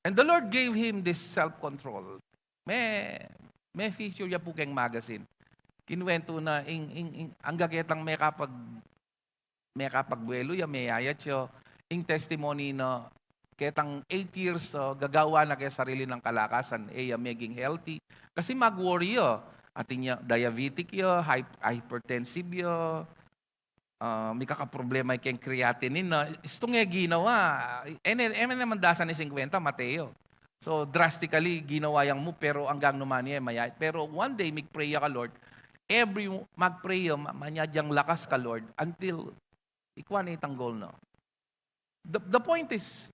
And the Lord gave him this self-control. Me, me-feature ya pu keng magazine. Kinuwentu na ing, ing, ing, angga ketang mekapag-, mekapagbuelu ya, meyayat ya, ing testimony na ketang eight years, uh, gagawan na keng sarili nang kalakasan, e ya meging healthy. Kasi mag-worry ya. Atin ya, diabetic ya, hyp-, hypertensive ya, ah, mikakaproblema ya keng creatinine na, istung e ginawa, e ne, e ne naman dasan ing singkwenta, mate ya. So, drastically, ginawa yang move, pero anggang nu man e, maya-, pero one day, mig-pray ya ka Lord, every, mag-pray ya, ma-, manyad yang lakas ka Lord, until, ikwa na itang goal na. The, the point is,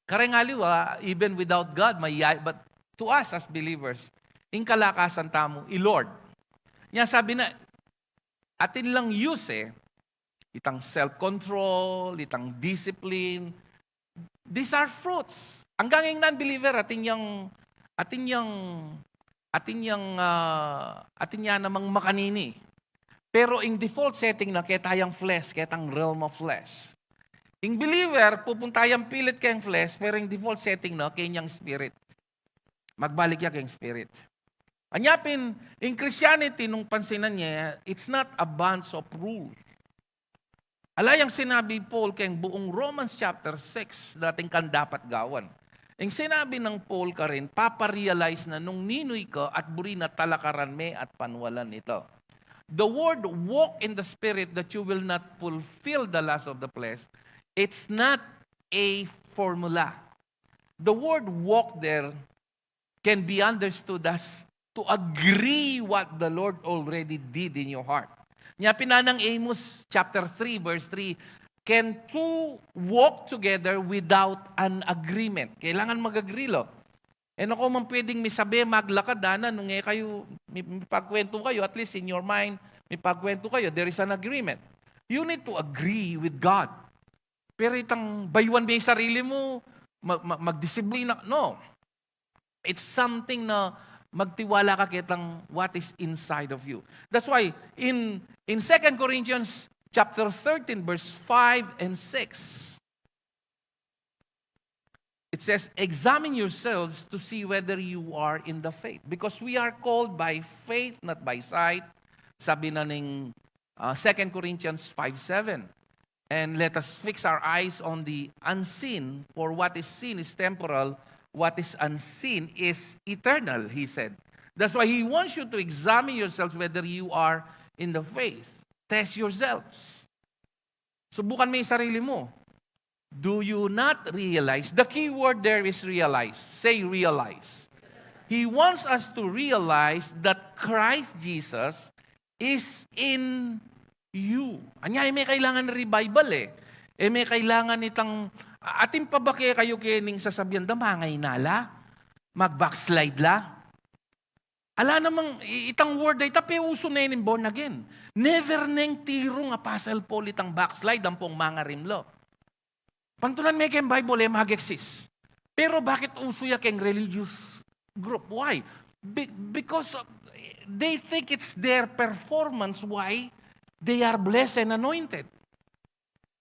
kareng aliwa, even without God, mayayat, but to us as believers, ing kalakasan tamu, i Lord. Nya sabi na, atin lang use, e, itang self-control, itang discipline, these are fruits. Anggang ing non-believer, atin yang, atin yang atin yang, ah, atin ya namang makanini. Pero ing default setting na, ketang flesh, ketang realm of flesh. Ing believer, pupunta yang pilit keng flesh, pero ing default setting na, keng spirit. Magbalik ya keng spirit. Anya pin, in Christianity, nung pansinan ye, it's not a bunch of rules. Ala yang sinabi Paul keng buung Romans chapter six, atin kang dapat gawan. Ing sinabi nang Paul karin, papa-realize na nung ninu ika at buri na talakaran me at panwalan ita. The word walk in the Spirit that you will not fulfill the lust of the flesh, it's not a formula. The word walk there can be understood as to agree what the Lord already did in your heart. Nya pin nang Amos chapter three, verse three, can two walk together without an agreement? Kailangan mag-agree, lo. E na ko man pwedeng misabi, maglakad, ana, nung e kayu, mi-, mipagkwentu kayu, at least in your mind, mipagkwentu kayu, there is an agreement. You need to agree with God. Pero itang bayuan me ing sarili mu, ma-, ma-, magdisiplina, no. It's something na magtiwala ka ketang what is inside of you. That's why in, in Second Corinthians chapter thirteen, verse five and six, it says, "Examine yourselves to see whether you are in the faith. Because we are called by faith, not by sight." Sabi na ning, uh, Second Corinthians five seven. "And let us fix our eyes on the unseen, for what is seen is temporal, what is unseen is eternal," he said. That's why he wants you to examine yourselves whether you are in the faith. Test yourselves. Subukan mo yung sarili mo. Do you not realize? The key word there is realize. Say realize. He wants us to realize that Christ Jesus is in you. Anya, e me kailangan revival e. E me kailangan itang, atin pa ba kaya kayu kening sasabian da, mangaina la, mag-backslide la? Ala namang, i-, itang word a ita, peuso ne ning born again. Never neng tirung Apostle Paul itang backslide ampong mangarimlo. Pantulan me keng Bible, e mag-exist. Pero bakit uso ya keng religious group? Why? Be-, because of, they think it's their performance why they are blessed and anointed.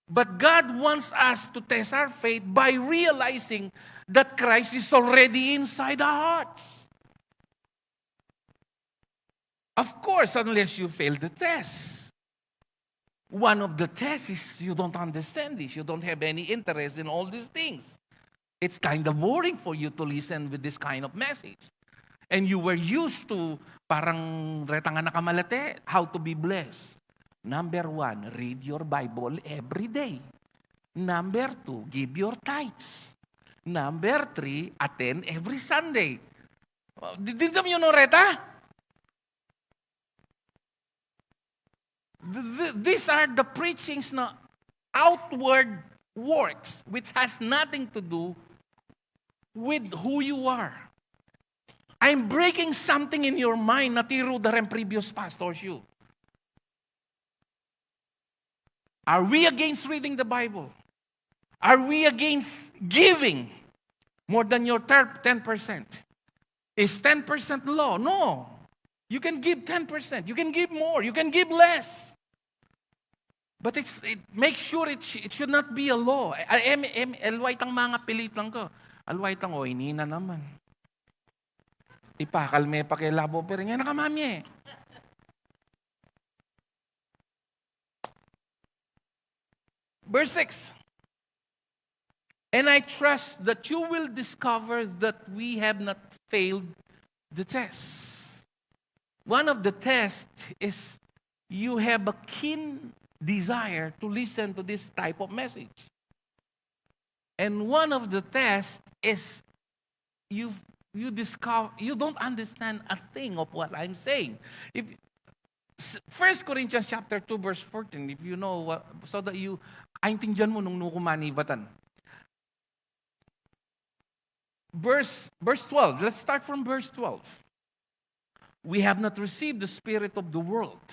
But God wants us to test our faith by realizing that Christ is already inside our hearts. Of course, unless you fail the test. One of the tests is you don't understand this. You don't have any interest in all these things. It's kind of boring for you to listen with this kind of message. And you were used to, parang retang anak a malate, how to be blessed. Number one, read your Bible every day. Number two, give your tithes. Number three, attend every Sunday. Oh, di-, di-, di nyo no reta? Th-, th-, these are the preachings na outward works, which has nothing to do with who you are. I'm breaking something in your mind na tiru da reng previous pastors you. Are we against reading the Bible? Are we against giving more than your ter-, ten percent? Is ten percent law? No. You can give ten percent. You can give more. You can give less. But it's, it, make sure it, sh-, it should not be a law. Ay, em, em, alway tang mga pilit lang ko. Alway tang, o, ini na naman. Ipakal me pa kay labo, pero nga nakamamye. Verse six. And I trust that you will discover that we have not failed the test. One of the tests is you have a keen desire to listen to this type of message. And one of the tests is you, you discover, you don't understand a thing of what I'm saying. If, s-, First Corinthians chapter two, verse fourteen, if you know what, so that you, aintindihan mo nung nuku manibatan. Verse, verse twelve, let's start from verse twelve. We have not received the spirit of the world,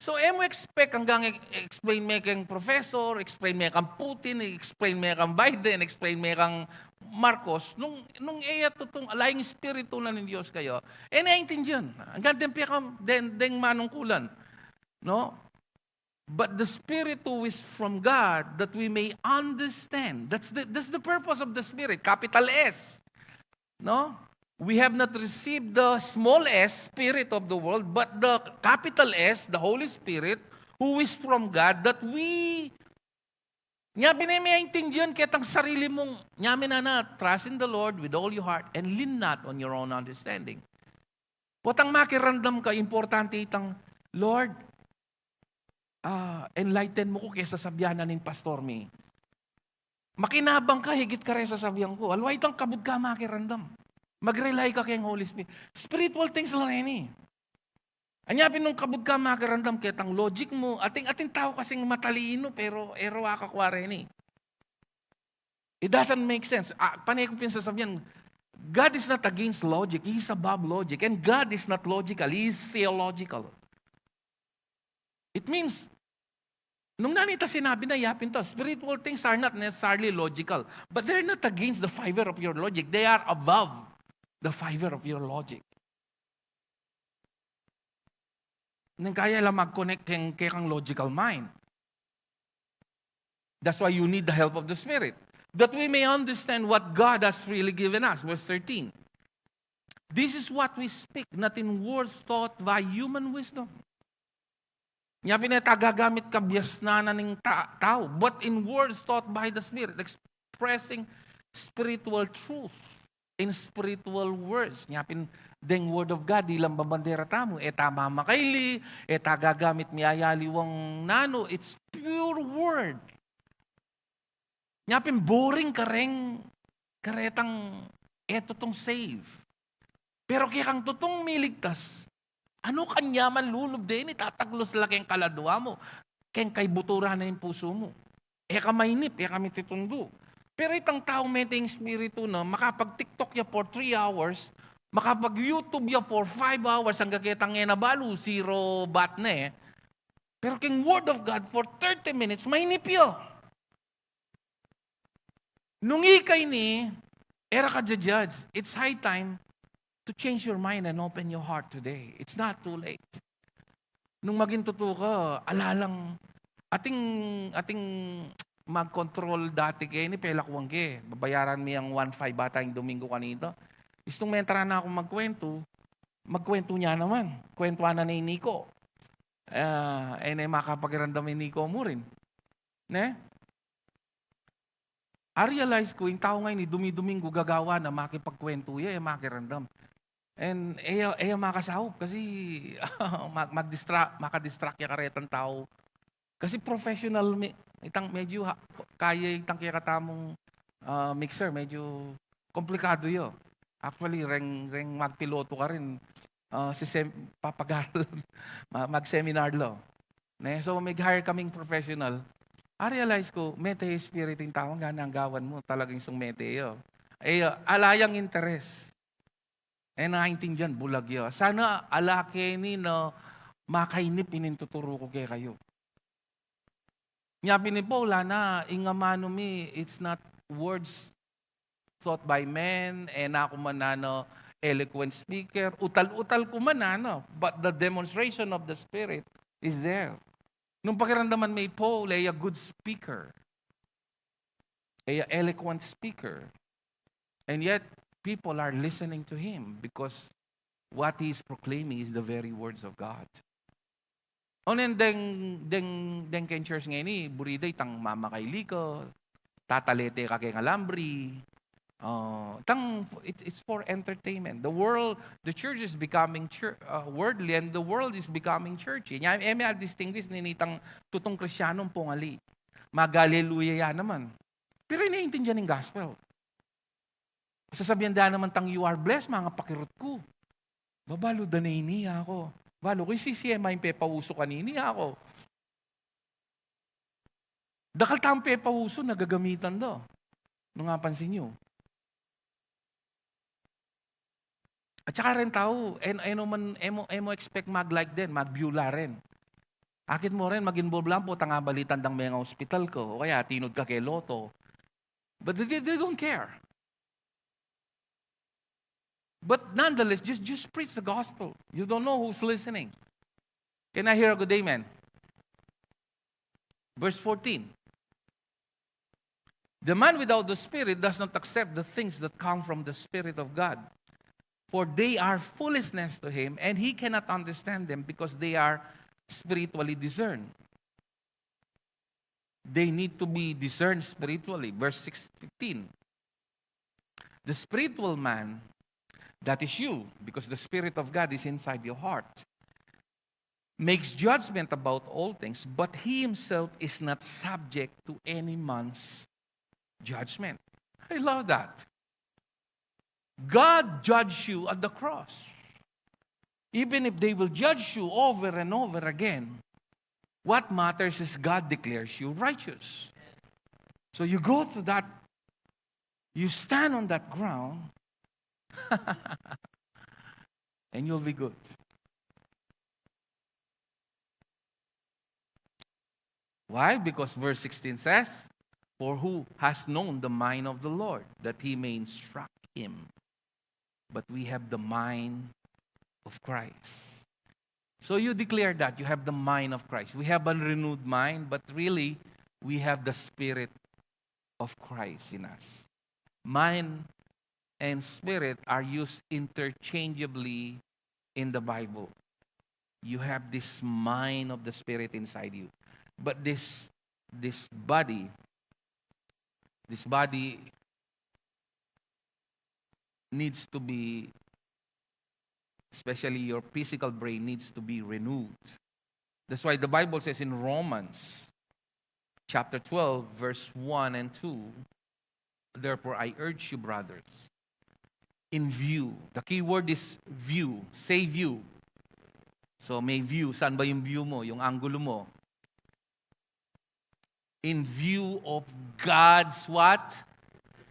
So, e mu expect anggang e-, explain me keng professor, explain me kang Putin, explain me kang Biden, explain me kang Marcos, nung, nung e ya tutung, ala yang Espiritu na ning Dios kaya, e ne aintindian. Anggang deng piyakam-, deng, deng manungkulan. No? But the Spirit who is from God, that we may understand. That's the, that's the purpose of the Spirit, capital S. No? We have not received the small s, spirit of the world, but the capital S, the Holy Spirit, who is from God, that we, nya pin e me aintindian ketang sarili mung, nya pin nana, trust in the Lord with all your heart and lean not on your own understanding. Potang makiramdam ka, importante itang, "Lord, ah, enlighten mu ku keng sasabian na ning pastor mi." Makinabang ka, higit kareng sasabian ku. Aliwa itang kabud ka makiramdam. Mag-rely ka keng Holy Spirit. Spiritual things la reni. Anya pin nung kabud ka makiramdam ketang logic mu, ating, ating tau kasing matalino, pero e ra akakua reni. It doesn't make sense. Ah, pane ku pin sasabian, God is not against logic. He is above logic. And God is not logical. He is theological. It means, nung nanu ita sinabi na, yapin to, spiritual things are not necessarily logical, but they're not against the fiber of your logic. They are above the fiber of your logic. Nung kaya la mag-connect keng, kekang logical mind. That's why you need the help of the Spirit, that we may understand what God has freely given us. Verse thirteen. This is what we speak, not in words taught by human wisdom. Nya pin e ta gagamit kabiasnan na ning ta-, tau, but in words taught by the Spirit, expressing spiritual truth in spiritual words. Nya pin deng Word of God, dilang babandera tamu, e ta mamakaili, e ta gagamit miyayaliwang nanu, it's pure Word. Nya pin boring kareng, karetang e tutung save. Pero kekang tutung miligtas, anu kanyaman lulub deni, tataglos la keng kaladua mu, keng kaibuturan na ning pusu mu. E ka mainip, e ka mititundu. Pero itang taung mete ing Espiritu na, makapag-TikTok ya for three hours, makapag-YouTube ya for five hours, anggang ketang e na balu, zero bat ne. Pero keng Word of God, for thirty minutes, mainip ya. Nung ika ini, e ra ka ja-judge. It's high time to change your mind and open your heart today. It's not too late. Nung maging tutu ka, ala lang, ating, ating mag-control dati keni, pelakuan ke. Babayaran mi yang one five ata ing Domingo kanita. Istung mentra na akung magkwentu, magkwentu nya naman. Kwentuan na ne i Nico. Ah, e ne makapakiramdam i Nico mu rin. Ne? A-realize ku, ing tau ngeni, dumi-Domingo gagawan na, makipagkwentu ya, e makiramdam. And e ya, e ya makasaup kasi mag-, mag-distra-, maka-distract ya karetang tau. Kasi professional, me-, itang medyo ha-, kaya itang kekatamung, ah, mixer, medyo komplikadu ya. Actually, reng, reng magpiloto ka rin, ah, si sem-, papag-aral, ma-, mag-seminar la. Ne? So, mig-hire kaming professional. A-realize ku, mete Espiritu ing tau, anggang gawan mu, talagang istung mete ya. E, ala yang interes. E naintindian, bulag ya. Sana ala keni na makainip ining tuturu ku kekayu. Nya pin i Paul, ala na, ing amanu mi, it's not words taught by men, e na ku man nanu eloquent speaker, utal-utal ku man nanu, but the demonstration of the Spirit is there. Nung pakiramdaman me i Paul, e ya good speaker. E ya eloquent speaker. And yet, people are listening to him because what he is proclaiming is the very words of God. Onen deng, deng, deng keng church ngeni, buri da itang mamakaili ka, tatalete ka keng alambri. Ah, tang, it, it's for entertainment. The world, the church is becoming chur-, ah, worldly, and the world is becoming churchy. Nya, e me a-distinguish nini itang tutung Kristianong pungali. Mag-aleluya ya naman. Pero e ne aintindian ing gospel. Sasabian da naman tang, "You are blessed," mangapakirut ku. Ba, balu da ne ini aku. Balu ku, isisi e ma ing pepausu kanini aku. Dakal tang pepausu na gagamitan da. Nung apansin yu. At saka rin tau, e, e no man, e mo, e mo expect mag-like din, mag-view la rin. Akit mu rin, mag-involve lang pu, tang abalitan dang menga ospital ka, o kaya tinud ka keng lotto. But they, they don't care. But nonetheless, just, just preach the gospel. You don't know who's listening. Can I hear a good amen? Verse fourteen. The man without the Spirit does not accept the things that come from the Spirit of God, for they are foolishness to him, and he cannot understand them because they are spiritually discerned. They need to be discerned spiritually. Verse six, fifteen. The spiritual man, that is you, because the Spirit of God is inside your heart, makes judgment about all things, but he himself is not subject to any man's judgment. I love that. God judged you at the cross. Even if they will judge you over and over again, what matters is God declares you righteous. So you go to that, you stand on that ground, and you'll be good. Why? Because verse sixteen says, "For who has known the mind of the Lord, that he may instruct him? But we have the mind of Christ." So you declare that you have the mind of Christ. We have a renewed mind, but really, we have the Spirit of Christ in us. Mind and spirit are used interchangeably in the Bible. You have this mind of the Spirit inside you. But this, this body, this body needs to be, especially your physical brain, needs to be renewed. That's why the Bible says in Romans chapter twelve, verse one and two, "Therefore, I urge you, brothers, in view," the key word is view. Say view. So, may view. Saan ba yung view mo? Yung angulo mo. In view of God's what?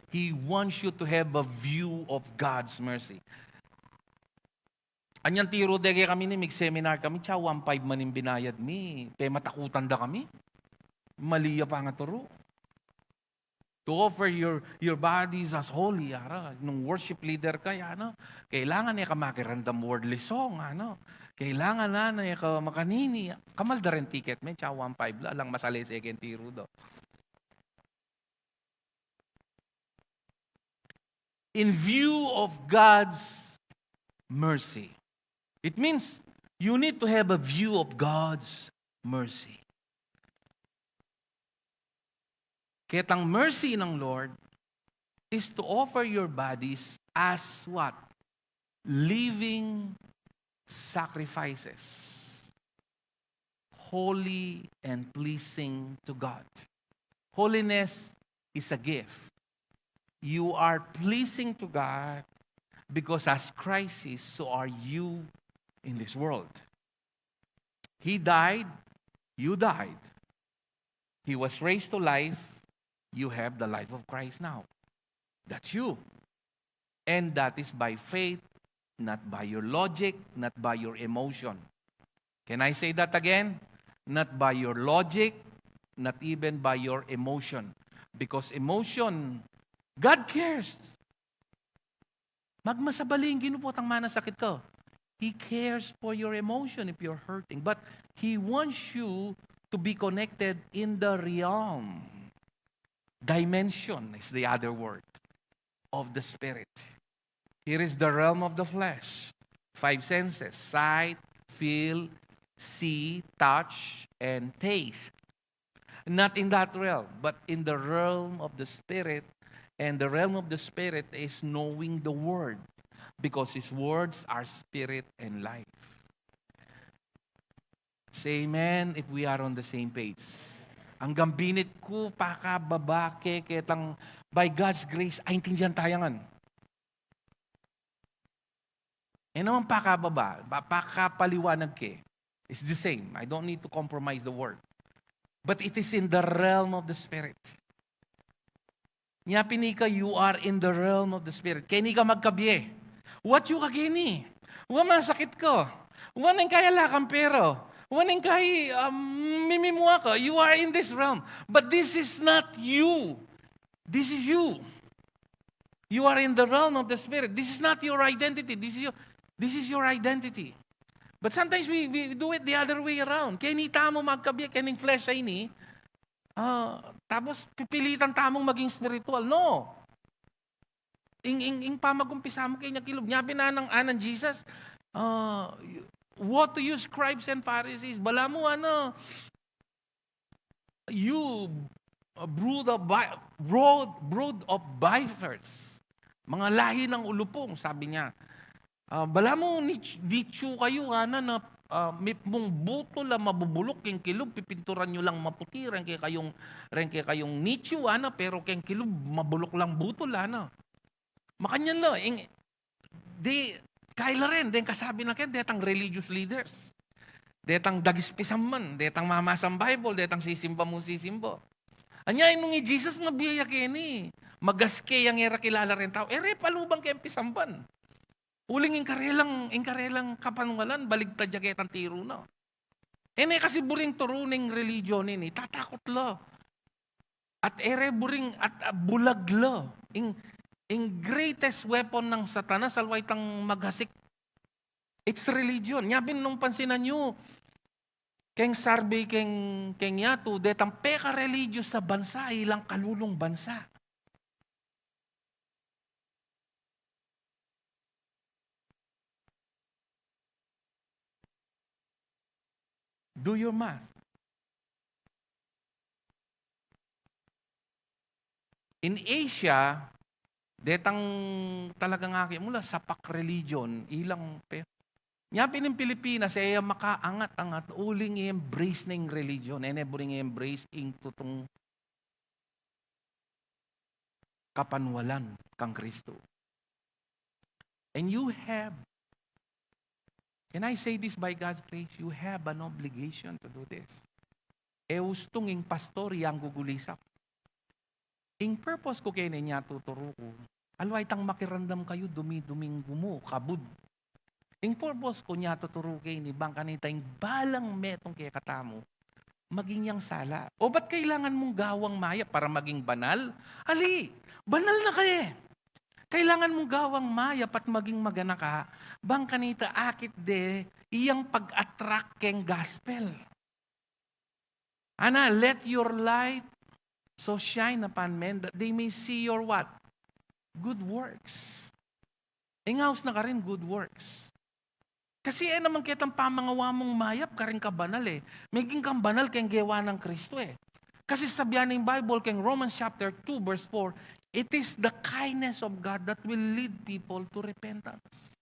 He wants you to have a view of God's mercy. Anyang tiru de kekami ni, mig-seminar kami, tsa one five man ing binayad mi. Pematakutan da kami. Mali ya pangaturu. To offer your, your bodies as holy, ara. Nung worship leader ka, ya, no? Kailangan e ka makiramdam worldly song, ano? Kailangan na, na e ka makanini. Kamal da rin ticket, me, tsa one five la, alang masalese keng tiru do. In view of God's mercy. It means you need to have a view of God's mercy. Ketang mercy ng Lord is to offer your bodies as what? Living sacrifices, holy and pleasing to God. Holiness is a gift. You are pleasing to God because as Christ is, so are you in this world. He died, you died. He was raised to life, you have the life of Christ now. That's you. And that is by faith, not by your logic, not by your emotion. Can I say that again? Not by your logic, not even by your emotion. Because emotion, God cares. Magmasabali ing Ginu potang manasakit ka. He cares for your emotion if you're hurting. But He wants you to be connected in the realm. Dimension is the other word of the Spirit. Here is the realm of the flesh. Five senses: sight, feel, see, touch, and taste. Not in that realm, but in the realm of the Spirit. And the realm of the Spirit is knowing the Word, because His words are spirit and life. Say amen if we are on the same page. Anggang binit ku, pakababa ke, ketang by God's grace, aintindihan taya ngan. E naman pakababa, pa-, pakapaliwanag ke. It's the same. I don't need to compromise the word. But it is in the realm of the Spirit. Nya pin ika, you are in the realm of the Spirit. Keni ka magkabie. What you ka keni? Wa masakit ka. Wa neng kaya lakang pera. Waning kai, um, mimimua ka, you are in this realm. But this is not you. This is you. You are in the realm of the spirit. This is not your identity. This is your, this is your identity. But sometimes we, we do it the other way around. Keni tamu magkabie, kening flesh a ini, ah, tapos pipilitan tamung maging spiritual. No. Ing, ing, ing pamagumpisa mu keni kilub. Nya pin anang, anang Jesus, ah, "Woe to you, scribes and Pharisees." Balamu, ano, "You, uh, brood of vi-, brood, brood of vipers." Mga lahi ng ulupung, sabi niya. Ah, balamu, nit-, nitsu kayu, ana, na, ah, mipmung butol a mabubuluk keng kilub, pipinturan yu lang maputi, reng kekayung, reng kekayung nitsu, ana, pero keng kilub, mabuluk lang butol, ana. Makanyan la, ing, di, kaila rin, deng kasabi na ken, detang religious leaders. Detang dagispisamban, detang mamasang Bible, detang sisimba mu sisimba. Anya, nung i Jesus, mabie ya keni. Magaske yang e ra kilala reng tau. E re palubang keng pisamban. Uling ing karelang, ing karelang kapanwalan, baligtad ya ketang tiru na. E ne kasi buring turu ning religion ini, tatakut la. At e re buring, at, ah, bulag la. Ing, ing greatest weapon ng Satanas, aliwa itang maghasik. It's religion. Nya pin nung pansinan yu, keng survey keng, keng yatu, detang peka-religious a bansa, ilang kalulung bansa. Do your math. In Asia, detang talagang aki mu la, sapak religion, ilang pe-, nya pin ing Pilipinas, e ya makaangat-angat, uling i-embrace na ing religion, e ne buring i-embrace ing tutung kapanwalan kang Kristo. And you have, can I say this by God's grace? You have an obligation to do this. E ustung ing pastor yang gugulisap. Ing purpose ku keni nya tuturu ku, aliwa itang makiramdam kayu dumi-duming gumu, kabud. Ing purpose ku nya tuturu keni, bang kanita ing balang metung kekatamu, maging yang sala. O ba't kailangan mung gawang mayap para maging banal? Ali, banal na ka e. Kailangan mung gawang mayap at maging maganaka, bang kanita akit de iyang pag-attract keng gospel. Ana, "Let your light so shine upon men that they may see your" what? Good works. Ing aus na karin, good works. Kasi e naman ketang pamangawa mung mayap karing kabanal e. Meging kang banal keng gewa nang Kristo e. Kasi sabi ning Bible keng Romans chapter two verse four, "It is the kindness of God that will lead people to repentance."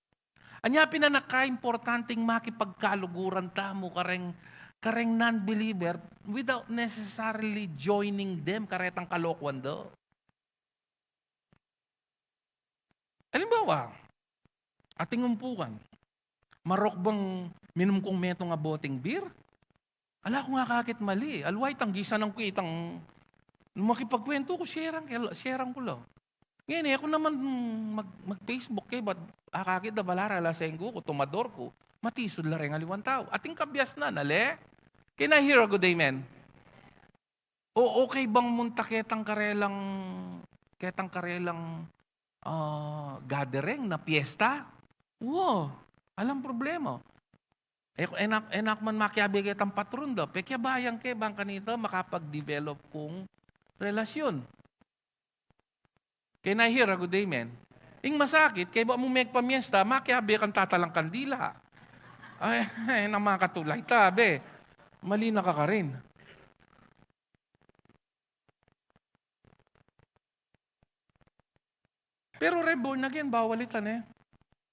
Anya pin a nakaimportanteng makipagkaluguran tamu kareng, kareng non-believer without necessarily joining them karetang kalokuan da. Alimbawa, ating umpukan, marok bang minum kung metung a boteng beer? Ala kung akakit mali. Aliwa itang gisanan ku itang, nung makipagkwentu ku, siyerang ke-, siyerang ku la. Ngeni, e ku naman mag-, mag-Facebook ke, ba't akakit da bala ra, alas singku ku, tumador ku, matisud la reng aliwang tau. Ating kabiasnan, ale? Can I hear a good amen? O, okay bang munta ketang karelang, ketang karelang, ah, gathering na piyesta? Wo, alang problema. E, e na, e na ku man makiabe ketang patron da, pekiabayan ke bang kanita makapag-develop kung relasyon. Can I hear a good amen? Ing masakit, kaybat mu megpamiesta, makiabe kang tatalang kandila. Ay, ay, nang makatulay ta, be. Mali na ka karin. Pero reng born again, bawal ita, ne?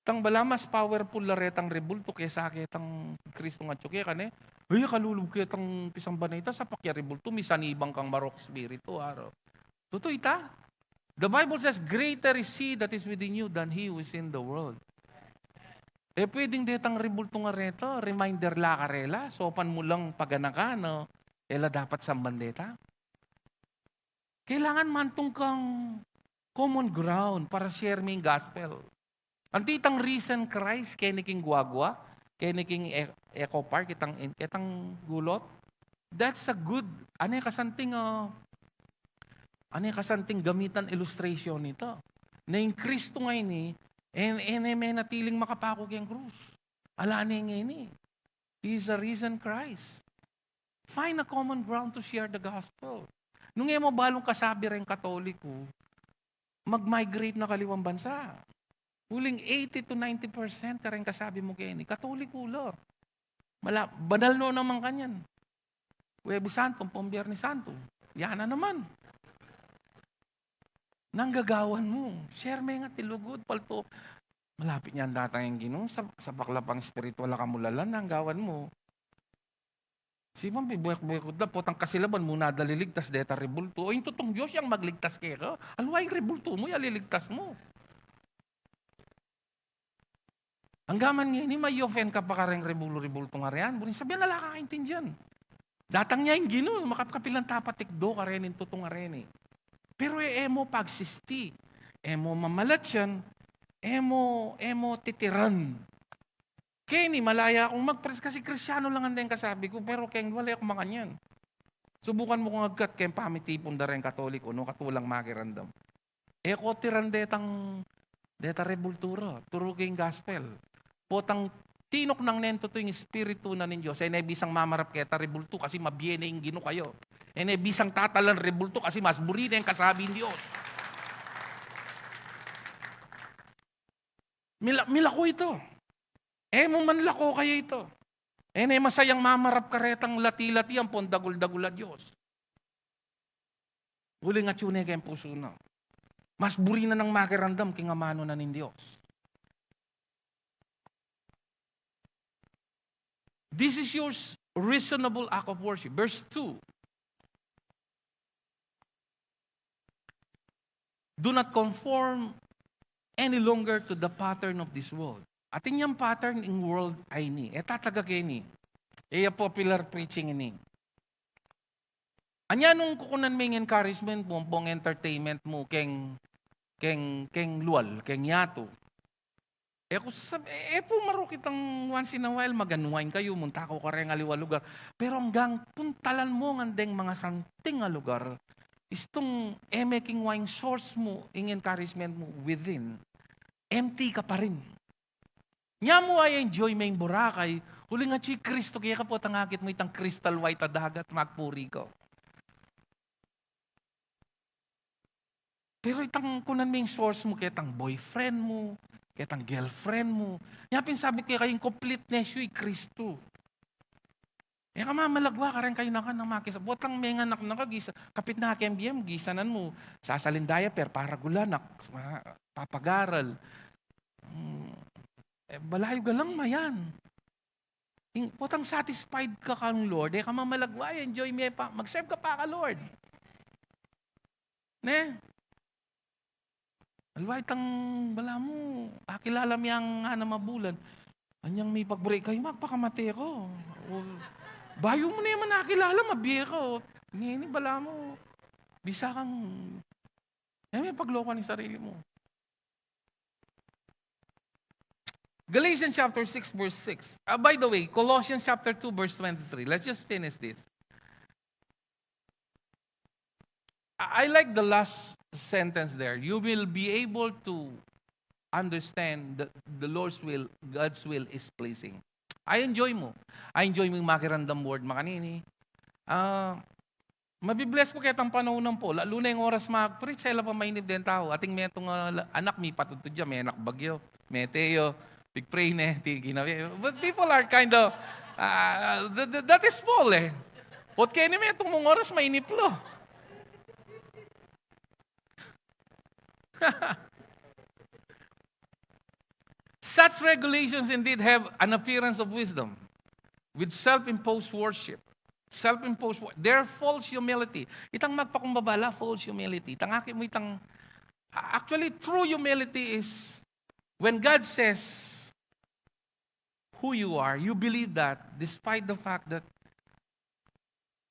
Tang bala mas powerful la retang rebultu kesa ketang Kristong atyu keka, ne? Ay, kalulub ketang pisamban a ita, sapak ya rebultu, misanibang kang marok espiritu, aro. Tutu ita? The Bible says, "Greater is he that is within you than he who is in the world." E pwedeng detang rebultu nga reta, reminder la karela, saupan mu lang paganakan, no? E la dapat samban deta. Kailangan mantung kang common ground para share me ing gospel. Anti itang risen Christ keni king guagua, keni king e-, Eco Park, kitang, kitang gulot. That's a good, ane kasanting, ah, ane kasanting gamitan illustration nita. Na ing Kristo ngeni, e, e ne menatiling makapaku keng krus. Ala ne ngeni. He is a risen Christ. Find a common ground to share the gospel. Nung e mu balung kasabi reng Katoliko, mag-migrate na kaliwang bansa. Uling eighty to ninety percent kareng kasabi mu keni, Katoliko la. Mala-, banal no naman kanyan. Huwebes Santo, ampong Biyernes Santo. Yan na naman. Nanu ing gagawan mu? Share me ngan ing lugud, palto. Malapit nyan datang ing Ginu, sa, sabak la pang espiritual a kamulalan, nanu ing gawan mu? Sipan, bibuek-buek da, potang kasilaban mu na da liligtas deta rebultu. O, ing tutung Dios yang magligtas keka. Aliwa ing rebultu mu, ya liligtas mu. Anggaman ngeni, ma-offend ka pa kareng rebulu-rebultung arean, buring sabian, ala kang aintindian. Datang ya ing Ginu, makapkapilan ta patikdo kareni ing tutung areni. Pero e, e mu pagsisti, e mu mamalatyan, e mu, e mu titiran. Keni, malaya kung mag-preach kasi Kristiano la ngan deng kasabi ku, pero keng wala e ku makanyan. Subukan mu kung agkat keng pamitipun da reng Katoliko, nu katulang makiramdam. E ku tiran detang, deta rebultura, turu king gospel. Potang tinuknang ne ing tutu ing Espiritu na ning Dios, e ne bisang mamarap keta rebultu kasi mabie ne ing Ginu kayu. E ne bisang tatalan rebultu kasi mas buri ne ing kasabi ning Dios. Mila-, milako ita. E mu man lako kaya ita. E ne masayang mamarap karetang lati-lati ampong dagul-dagul a dios. Uling atyu ne keng pusu na. Mas buri na nang makiramdam king amanu na ning Dios. This is your s-, reasonable act of worship. Verse two. Do not conform any longer to the pattern of this world. Atin yang pattern ing world a ini. E talaga keni. E ya popular preaching ini. Anya nung kukunan me ing encouragement mu, ampong entertainment mu, keng, keng, keng lual, keng yatu. E ku sasab-, e, e pu marok itang once in a while, mag-unwind kayu, munta kayu kareng aliwa lugar. Pero anggang puntalan mu ngan deng mangasanting a lugar, istung e me king wine source mu, ing encouragement mu within, empty ka pa rin. Nya mu a-enjoy me ing Boracay, uling atyu i Kristo keka, potang akit mu itang crystal white a dagat, magpuri ka. Pero itang kunan me ing source mu, ketang boyfriend mu, ketang girlfriend mu. Nya pin sabi ku keka, ing completeness yu i Kristo. E ka mamalagwa kareng kayanakan nang makisa-, potang menganak na ka, gisa, kapit na keng bie mu, gisanan mu, sasalin diaper, paragul anak, ma-, papagaral. Hmm. E, balayu galang mayan. Ing, potang satisfied ka kang Lord, e ka mamalagwa, enjoy me pa, mag-serve ka pa ka Lord. Ne? Aliwa itang balamu, akilala me yang anam a bulan. Anyang mipag-break kayu, magpakamate ka. O, bayu mu ne man akilala, mabie ka. O, ngeni balamu, bisa kang, e me paglokan ing sarili mu. Galatians chapter six, verse six. Ah, by the way, Colossians chapter two, verse twenty-three. Let's just finish this. I, I like the last sentence there. You will be able to understand that the Lord's will, God's will is pleasing. I enjoy mu. I enjoy mu ing makiramdam word makanini. Ah, mabi-bless ku ketang panaun a pu. Lalu na ing oras mag-preach, e la pa mainip deng tau. Ating metung, ah, la-, anak, mipatudtud ya, menak bagyo, mete ya, pig-pray ne, ti ginawa. But people are kind of, ah, th-, th-, that is Paul, e. Ot keni metung mung oras, mainip la. Such regulations indeed have an appearance of wisdom, with self-imposed worship. Self-imposed wor-, they're false humility. Itang magpakumbaba la, false humility. Itang akit mu itang, actually, true humility is when God says who you are, you believe that despite the fact that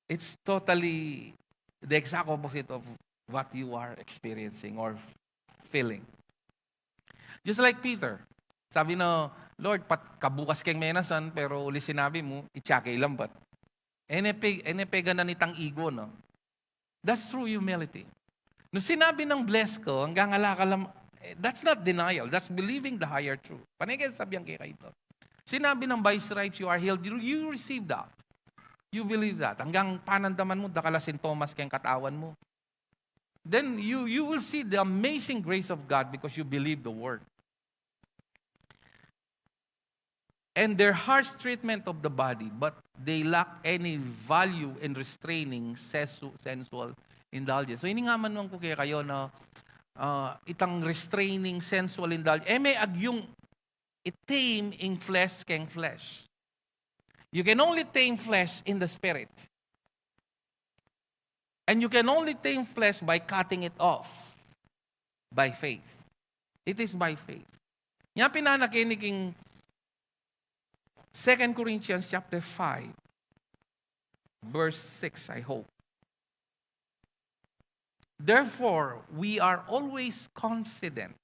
it's totally the exact opposite of what you are experiencing or feeling. Just like Peter. Sabi na, Lord, pat, kabukas keng menasan, pero uli sinabi mu, itsa ke ilambat. E ne pe, e ne peganan itang ego, no? That's true humility. Nung sinabi nang bless ko, anggang ala ka lang, eh, that's not denial. That's believing the higher truth. Pane ke sabian ke kayto. Sinabi nang by stripes you are healed, you, you receive that. You believe that. Anggang panandaman mu, dakal a sintomas keng katawan mu. Then you, you will see the amazing grace of God because you believe the word. And their harsh treatment of the body, but they lack any value in restraining sesu-, sensual indulgence. So, ini nga man ku kekayo na, ah, itang restraining sensual indulgence, e me agyung i-tame ing flesh keng flesh. You can only tame flesh in the spirit. And you can only tame flesh by cutting it off by faith. It is by faith. Nya pin na keni king Second Corinthians chapter five, verse six, I hope. Therefore, we are always confident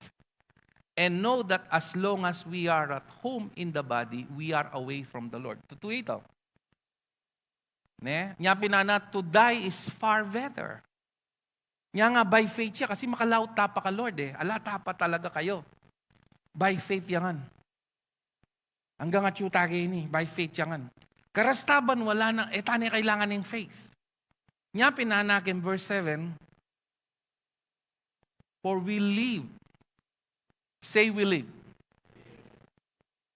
and know that as long as we are at home in the body, we are away from the Lord. Tutu ito. Ne? Nya pin na, to die is far better. Nya nga by faith ya, kasi makalaut ta pa ka Lord e. Ala ta pa talaga kayo. By faith ya ngan. Anggang atyu ta keni, by faith ya ngan. Karastaban wala na, e ta ne kailangan ing faith. Nya pin na king verse seven, for we live. Say we live.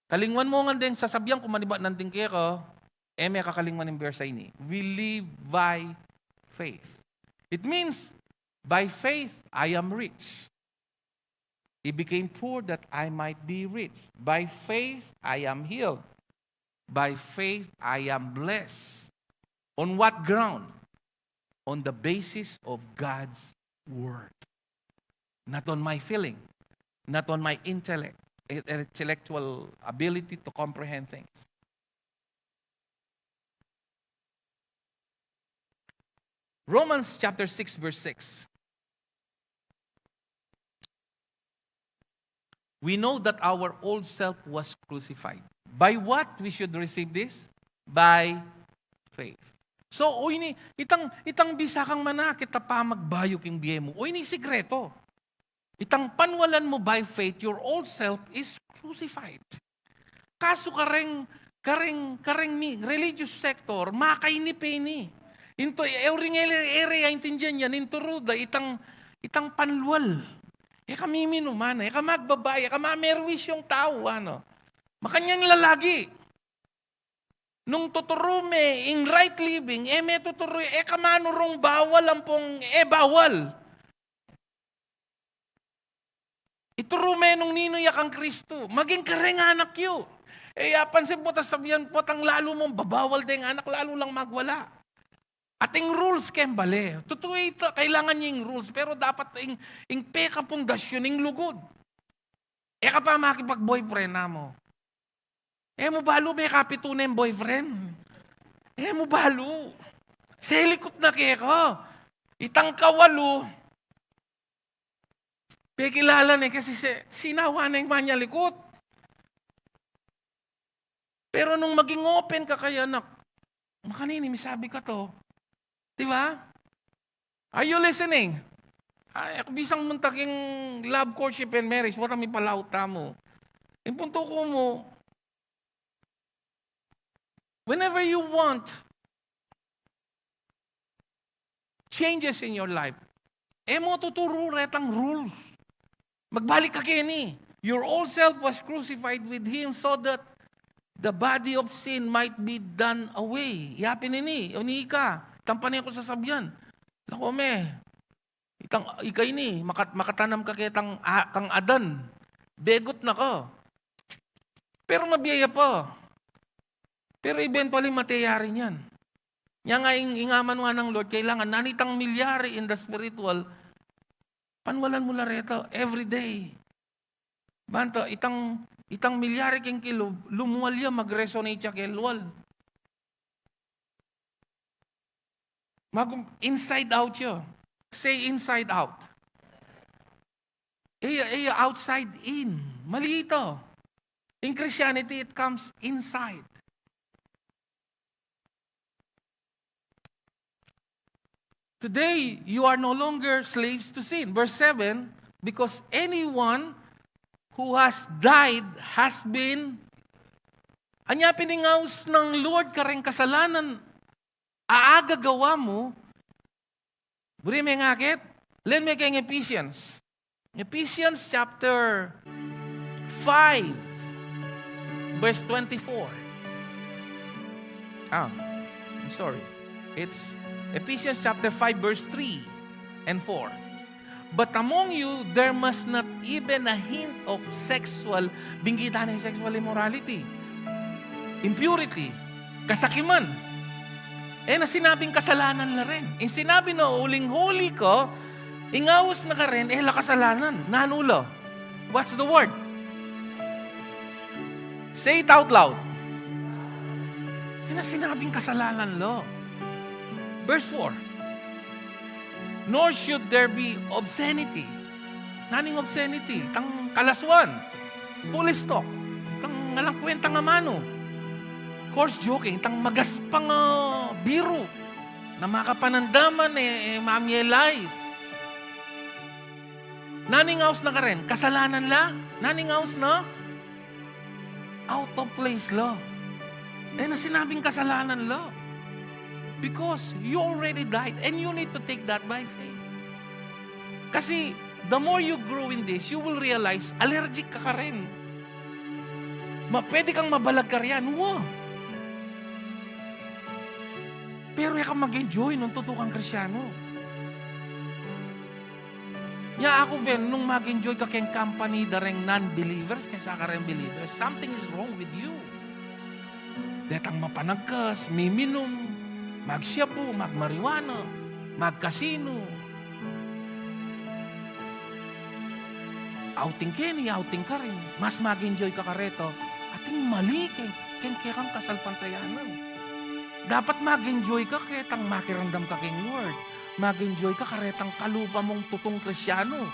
Kalingwan mu ngan deng sasabian ku manibat nanding keka, e me kakalingwan ing verse ini. We live by faith. It means, by faith, I am rich. He became poor that I might be rich. By faith, I am healed. By faith, I am blessed. On what ground? On the basis of God's word. Not on my feeling, not on my intellect, intellectual ability to comprehend things. Romans chapter six, verse six. We know that our old self was crucified. By what we should receive this? By faith. So, o ini, itang, itang bisa kang manakit a pamagbayu king bie mu. O ini sikreto. Itang panwalan mu by faith, your old self is crucified. Kasu kareng, kareng, kareng mi, religious sector, makainip ini. Into, e, uring ere, ere, aintindian yan, inturu da, itang, itang panlual. E ka miminuman, e ka magbabai, e ka mamerwis yung tau, ano. Makanyan lalagi. Nung tuturu me, ing right living, e me tuturu, e ka manurung bawal, ampong, e bawal. Ituru me nung ninu ya kang Kristu, maging kareng anak yu. E, ya pansin pu ta sabian pu tang lalu mung babawal deng anak, lalu lang magwala. Ating rules keng bale. Tutu ita, kailangan ya ing rules, pero dapat ing, ing pekapundasyon, ing lugud. E ka pa makipag-boyfriend na mu. E mu balu, mekapitu neng boyfriend. E mu balu. Selikut na keka. Itang kawalu, pekilala ne kasi se, sinawa neng manyalikut. Pero nung maging open ka kaya, anak, makanini misabi ka to. Di ba? Are you listening? Ay, aku bisang munta king love, courtship, and marriage, wata mi palaut tamu. Ing puntu ku mu, whenever you want changes in your life, e mu tuturu retang rules. Magbalik ka keni. Your old self was crucified with him so that the body of sin might be done away. Yapin ini, o ini ka, tampan ne ku sasabian. Lako me. Itang, ika ini, makat-, makatanam ka ketang, a-, kang Adan. Begut na ka. Pero mabie ya pa. Pero eventually, mateyari niyan. Nya nga ing, ing amanu nang Lord, kailangan nanu itang milyari in the spiritual, panwalan mu la reta every day. Banta, itang, itang milyari keng kilub, lumual ya, mag-resonate ya keng lual. Mag-, inside out ya. Say inside out. E ya, e ya outside in. Mali ita. In Christianity, it comes inside. Today, you are no longer slaves to sin. Verse seven, because anyone who has died has been, anya pin ing aus nang Lord kareng kasalanan a agagawa mu, buri me ngakit, len me keng Ephesians. Ephesians chapter five, verse twenty-four. Ah, I'm sorry. It's Ephesians chapter five, verse three and four. But among you, there must not even a hint of sexual, binggit na ing sexual immorality, impurity, kasakiman. E na sinabing kasalanan la rin. Ing sinabi na uling holy ka, ing aus na karen, e la kasalanan. Nanu la? What's the word? Say it out loud. E na sinabing kasalanan la. Verse four. Nor should there be obscenity. Nanu ing obscenity? Itang kalaswan. Foolish talk. Itang alang kwentang amanu. Coarse joking. Itang magaspang a biru na makapanandaman e, e mamye life. Nanu ing aus na karen? Kasalanan la? Nanu ing aus na? Out of place la. E na sinabing kasalanan la. Because you already died and you need to take that by faith. Kasi, the more you grow in this, you will realize, allergic ka karen. Ma, pwede kang mabalag karen. Wa. Pero e ka mag-enjoy nung tutu kang Kristiyano. Ya aku, Ben, nung mag-enjoy ka keng company da reng non-believers kesa kareng believers, something is wrong with you. Detang mapanagkas, miminum, magsyabu, magmarijuana, magkasino. Outing keni, outing karin, mas mag-enjoy ka kareto. Ating mali keng, keng kekang kasalpantayanan. Dapat mag-enjoy ka ketang makiramdam ka keng Lord. Mag-enjoy ka karetang kalupa mung tutung Kristiyano.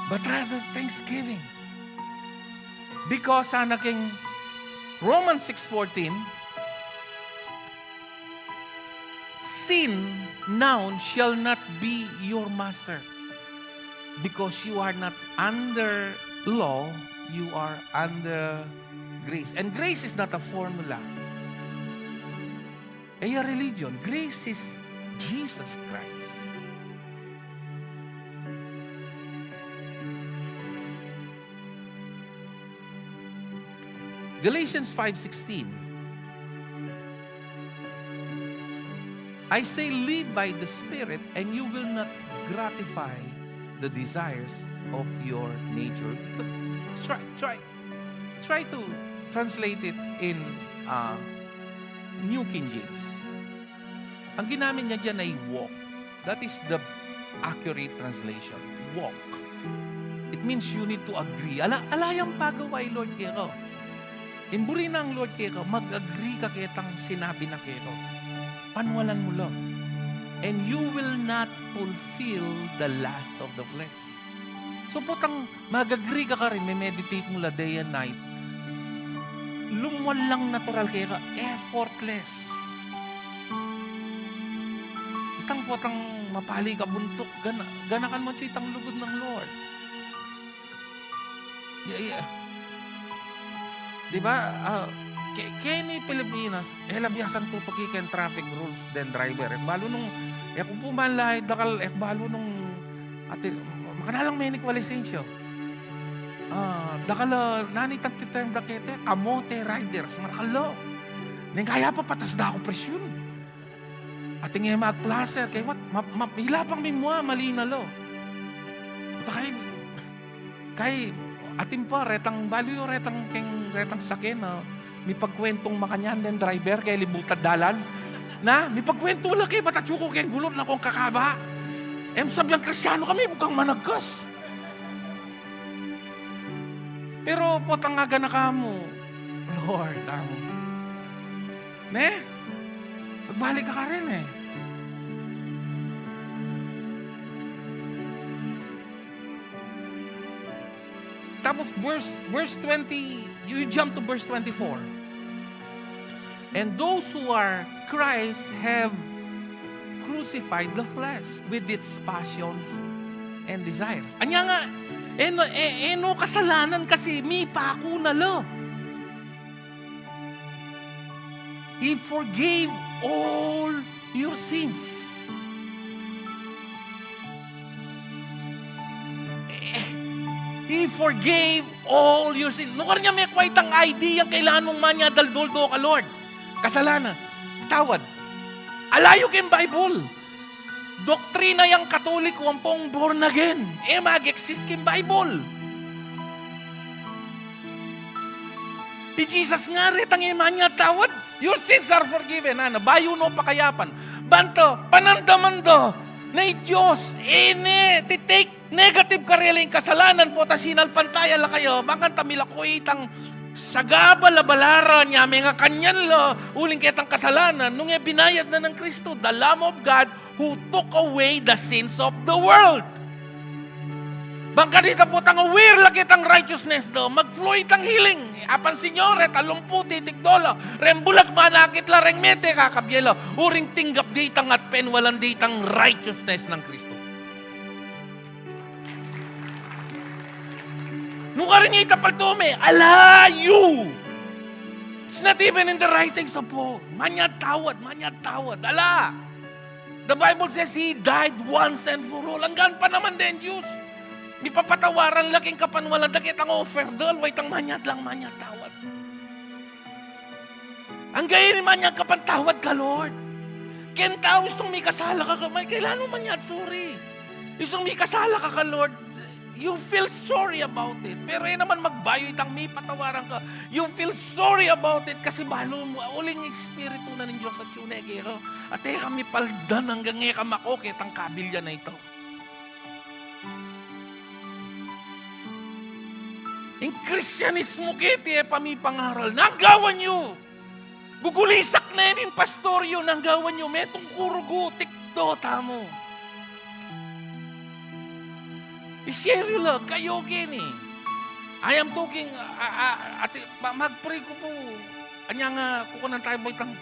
But rather thanksgiving. Because sana keng Romans six fourteen, "Sin now shall not be your master, because you are not under law, you are under grace." And grace is not a formula. E ya religion. Grace is Jesus Christ. Galatians five sixteen. "I say, live by the Spirit, and you will not gratify the desires of your nature." Try, try, try to translate it in, uh, New King James. Ang ginamit niya diyan ay walk. That is the accurate translation. Walk. It means you need to agree. Ala, ala yang pagawa i Lord keka. Ing buri nang Lord keka, mag-agree ka ketang sinabi na keka. Panwalan mu la. And you will not fulfill the lust of the flesh. So, potang mag-agree ka karin, me-meditate mu la day and night. Lumwal lang natural keka, effortless. Itang potang mapali ka buntuk, gana-, ganakan mu atyu itang lugud nang Lord. Ya, ya. Di ba? Ah, ke-, keni Pilipinas, e la biasan tutuki keng traffic rules deng driver. E ku balu nung, e ku pu man la, e dakal, e ku balu nung, ati, makanyan lang menik wa lisensya. Ah, dakal, ah, nanu itang titerm da keti, kamote riders, marakal la. Neng kaya pa, patas da ku presyun. Atin e mag-flasher, kaybat, ma-, ma-, ila pang mimua, mali na la. Puta kay, kay, atin pa, retang, balu yu retang keng, retang sake na, mipagkwentung makanyan deng driver, keng libutad dalan. Na, mipagkwentu la kaybat atyu ku keng gulu, na kung kakaba. E mu sabian Kristiyanu kami, bukang managkas. Pero potang aganakan mu, Lord, ang, ne? Balik ka karin e. Tapos verse, verse twenty, you jump to verse twenty-four. "And those who are Christ have crucified the flesh with its passions and desires." Anya nga, e no, e, e no kasalanan kasi mipaku na la. He forgave all your sins. Eh, He forgave all your sins. Nung karnya mekwa itang idea yang kailangan mung manyad aldo-aldo ka Lord. Kasalanan. Tawad. Ala yu king Bible. Doktrina yang Katoliko ampong born again. E mag-exist king Bible. I Jesus nga retang e manyad tawad, "Your sins are forgiven." Ana, bayu no pakayapan. Banta, panandaman da na i Dios e ne ti-take negative karela ing kasalanan, pota sinalpantaya la kaya. Bang kanita milaku itang sagaba la balaran ya, mengakanyan la uling ketang kasalanan, nung e binayad na nang Kristo, the Lamb of God who took away the sins of the world. Bang kanita potang aware la ketang righteousness da, mag-flow itang healing. Apan Senyore, talumpu titikdo la, reng bulag manakit la, reng mete kakabie la, uring tinggap de itang at penwalan de itang righteousness nang Kristo. Nung karnya ita paltume, ala yu. It's not even in the writings of Paul. Manyad tawad, manyad tawad. Ala. The Bible says He died once and for all. Anggan pa naman den Dios. Mipapatawaran la king kapanwalan da ketang offer da, wa itang manyad lang manyad tawad. Angga ini manyad ka pang tawad ka Lord. Keng tau, istung mikasala ka, ka, may kailangan manyad sorry. Istung mikasala ka ka Lord, you feel sorry about it. Pero e naman magbayu itang mipatawaran ka. You feel sorry about it kasi balu mu, uling Espiritu na ning Dios atyu ne keka. At e ka mipaldan anggang e ka mako ketang kabilyan a ita. Ing Kristianismu keti e pamipangaral. Nanggawan yu. Gugulisak ne ning pastor yu, nanggawan yu. Metung ku rugu, tikdo tamu. I-share yu la, kayu keni. I am talking, a, a, ati, ma-, mag-pray ku pu. Anya nga, kukunan tayu ba itang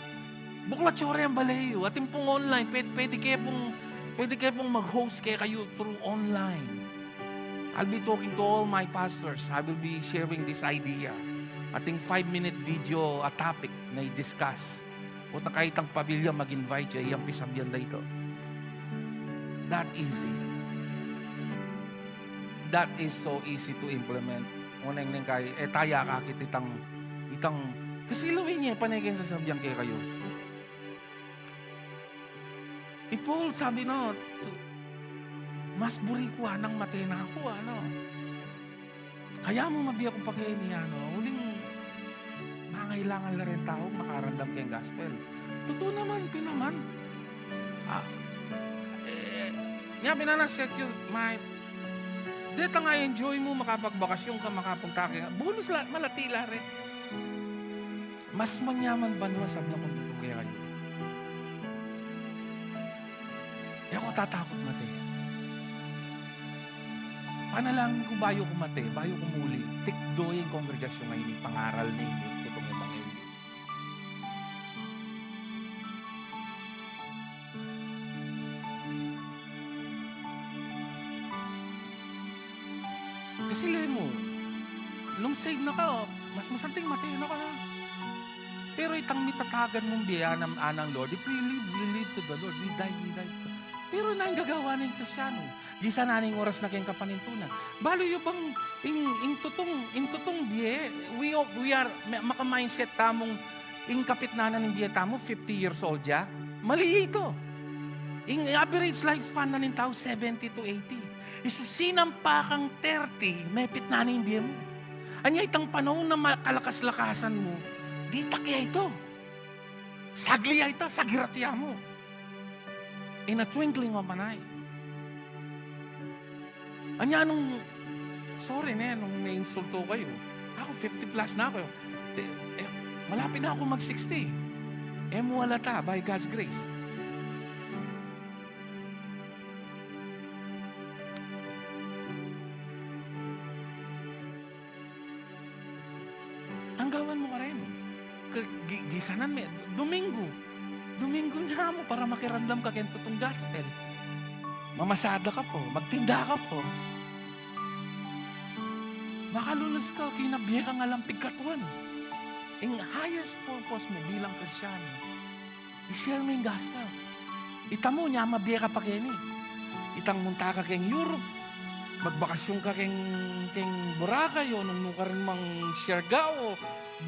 Buklat yu reng bale yu. Atin pung online, pwede, pwede ke pung, pwede ke pung mag-host kekayu through online. I'll be talking to all my pastors. I will be sharing this idea. Atin five-minute video a topic na i-discuss. Potang kayang pabilya mag-invite ya, iyang pisabian da ita. That easy. That is so easy to implement. Nguneng neng kay, e taya kakit itang, itang, kasi lawen ye, pane keng sasabian kekayu. I Paul sabi na, tu-, mas buri ku nang mate na ku, ano. Kaya mu mabie ku pa keni, ano, uling mangailangan la reng tau makaramdam keng gospel. Tutu naman, pin naman. Ah, e, nya pin na set your mind. Detang a-enjoy mu, makapagbakasyon ka, makapunta ka, bonus la, malati la re. Mas manyaman banua, sabi ku, kung tutu kekayu. E ku tatakut mate. Panalangin ku bayu ku mate, bayu ku muli, tikdo ing kongregasyun a ini, pangaral ne ing tutung ebanghelyo. Kasi lawen mu, nung save na ka, mas masanting mate na ka. Pero itang mitatagan mung bie, anang, anang Lord, if we live, we live to the Lord. We die, we die to. Pero nanu ing gagawan ning Kristiyanu? Gisa na ning oras na keng kapanintunan. Balu yu bang ing, ing tutung, ing tutung bie, we, we are, ma-, maka-mindset tamung ing kapitnan na ning bie tamu, fifty years old ya? Mali ita. Ing average lifespan na ning tau, seventy to eighty. Isu sinampa kang thirty, mepit na ning bie mu. Anya itang panaun na ma-, kalakas-lakasan mu, ditak ya ita. Sagli ya ita, sagirat ya mu. In a twinkling of an eye. Anya nung, sorry ne, nung naiinsulto kayu. Aku, fifty plus na ku. Te-, e, malapit na ku mag-sixty. E mu alata, by God's grace. Anggawan mu karin. Ke-, gi-, gisanan me, Domingo. Domingo nya mu para makiramdam ka keng tutung gospel. Mamasada ka pu, magtinda ka pu. Makalunus ka, kaybat bie kang alam pigkatuan. Ing highest purpose mu bilang Kristiano, i-share mu ing gospel. Ita mu, nya mabie ka pa keni. Itang munta ka keng Europe, magbakasyun ka keng, keng Boracay, o nung nu ka rin mang Siargao,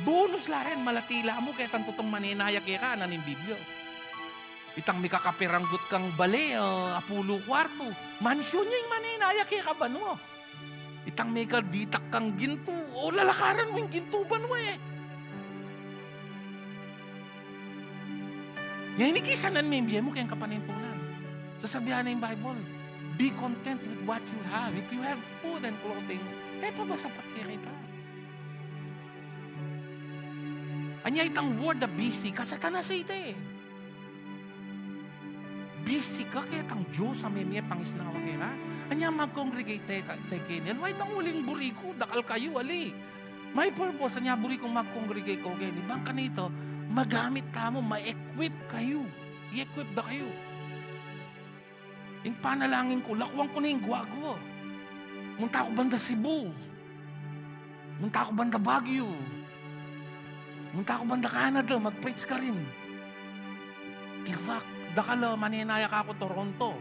bonus la rin, malati la mu ketang tutung manenaya keka, anan ing Biblia. Itang mikakaperanggut kang bale, ah, apulu kuartu, mansyun ya ing manenaya keka banua. Itang mekaditak kang gintu, o lalakaran mu ing gintu banua e. Ngeni, kisanan me ing bie mu keng kapanintunan. Sasabian na ing Bible, "Be content with what you have." If you have food and clothing, e pa ba sapat keketa? Anya itang word a busy, kasatanas ita e. Busy ka ketang Dios a memie pangisnawa keka. Anya mag-congregate te ka, te keni. Alwa itang uling buri ku, dakal kayu, ali. My purpose, anya buri kung mag-congregate ko keni, bang kanita, magamit tamu, ma-equip kayu. I-equip da kayu. Ing panalangin ku, lakuan ku na ing guaguwa. Munta ku banda Cebu. Munta ku banda Baguio. Munta ku banda Canada, mag-preach karin. In fact, dakal a manenaya kaku Toronto.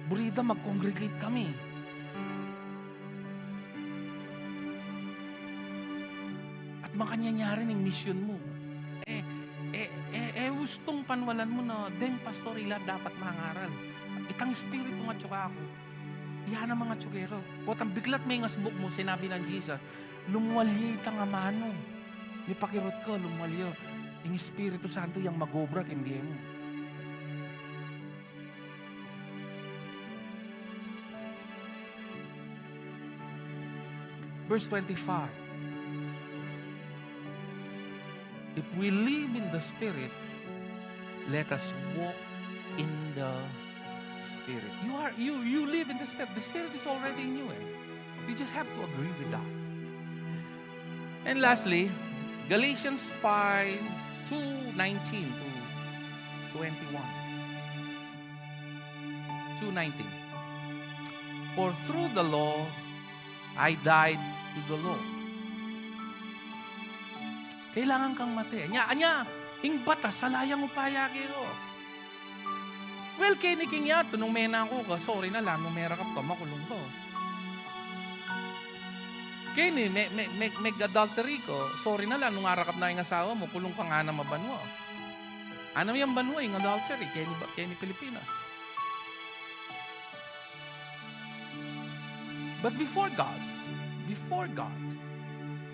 Buri da mag-congregate kami. At makanyan ya rin ing misyon mu. E, e, e, e ustung panwalan mu na deng pastor ila dapat mangaral. Itang espiritu ngatsu kaku, iya na mangatsu keka. Potang biglat mengasbuk mu, sinabi nang Jesus, "Lumwal ya itang amanu. Mipakirut ka, lumwal ya. Ing Espiritu Santo yang mag-obra keng bie mu." Verse twenty-five. If we live in the Spirit, let us walk in the Spirit. You are, you, you live in the Spirit. The Spirit is already in you, eh. You just have to agree with that. And lastly, Galatians five, two nineteen to twenty-one. Two nineteen. For through the law, I died to the law. Kailangan kang mate. Anya, anya, ing batas, sala yang upaya keyo. Well, keni king yatu, nung menako ka, sorry na la, nung merakap ka, makulung ka. Keni, me, me, me, meg-adultery ka, sorry na la, nung arakap na ing asawa mu, kulung kang anam a banua. Anam yang banua, ing adultery, keni ba, keni Pilipinas. But before God, before God,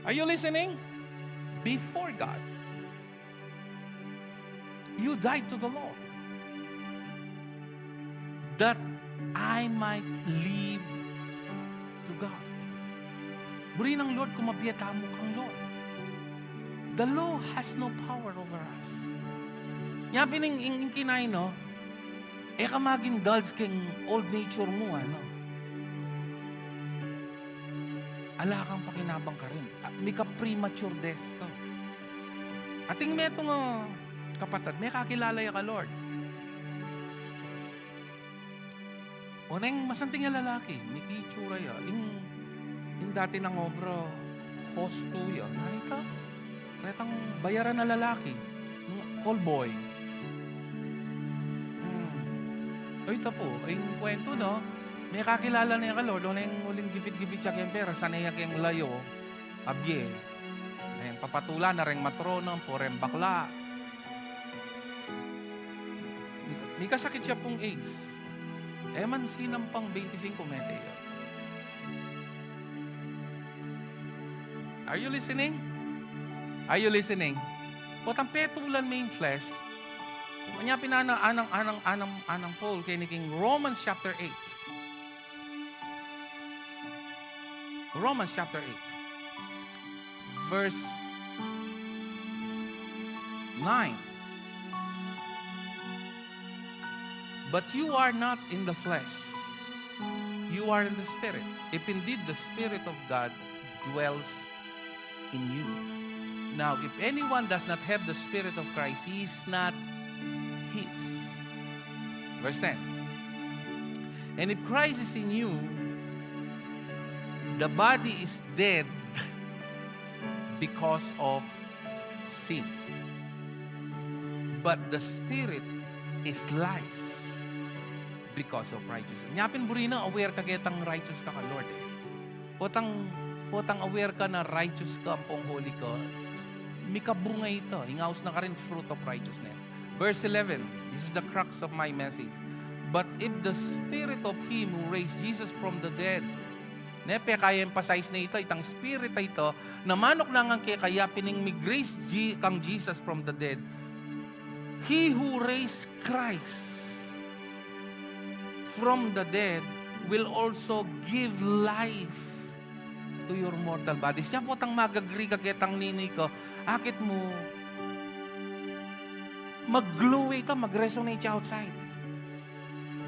are you listening? Before God, you died to the law, that I might live to God. Buri nang Lord, kumapye tamu kang Lord. The law has no power over us. Nya pin ing, ing, ing kinain, no? E ka mag-indulge keng old nature mu, ano? Ala kang pakinabang karin. A, mika-premature death ka. Atin metung a kapatad, mekakilala ya ka Lord. Oneng masanting a lalaki, miki-itsura ya. Ing, ing dati nang obra, host two ya. Narita, retang bayaran a lalaki. Callboy. Hmm. Ay, tapu, ing kwentu, no? Mekakilala ne ya ka Lord, oneng uling gipit-gipit ya keng pera, sane ya keng layo, abie. Neng papatulan na reng matron, ampo reng bakla. Mika-, mikasakit ya pung AIDS. E man sinampang twenty-five, mete ya. Are you listening? Are you listening? Potang petulan me ing flesh. Anya pin anang, anang, anang, anang Paul keni king Romans chapter eight. Romans chapter eight, verse nine. But you are not in the flesh. You are in the Spirit. If indeed the Spirit of God dwells in you. Now, if anyone does not have the Spirit of Christ, he is not his. Verse ten. And if Christ is in you, the body is dead because of sin. But the Spirit is life because of righteousness. Nya pin buri na, aware ka ketang righteous ka ka Lord e. Potang, potang aware ka na righteous ka, ampong holy ka, mikabunga ita, ingaus na karin fruit of righteousness. Verse eleven, this is the crux of my message. But if the Spirit of Him who raised Jesus from the dead, ne, peka-emphasize na ita, itang Spirit a ita, na manuknangan kekaya pin ing mig-raise Ji-, kang Jesus from the dead. He who raised Christ from the dead will also give life to your mortal bodies. Nya potang mag-agree ka ketang nini ka, akit mu, mag-glow ita, mag-resonate siya outside.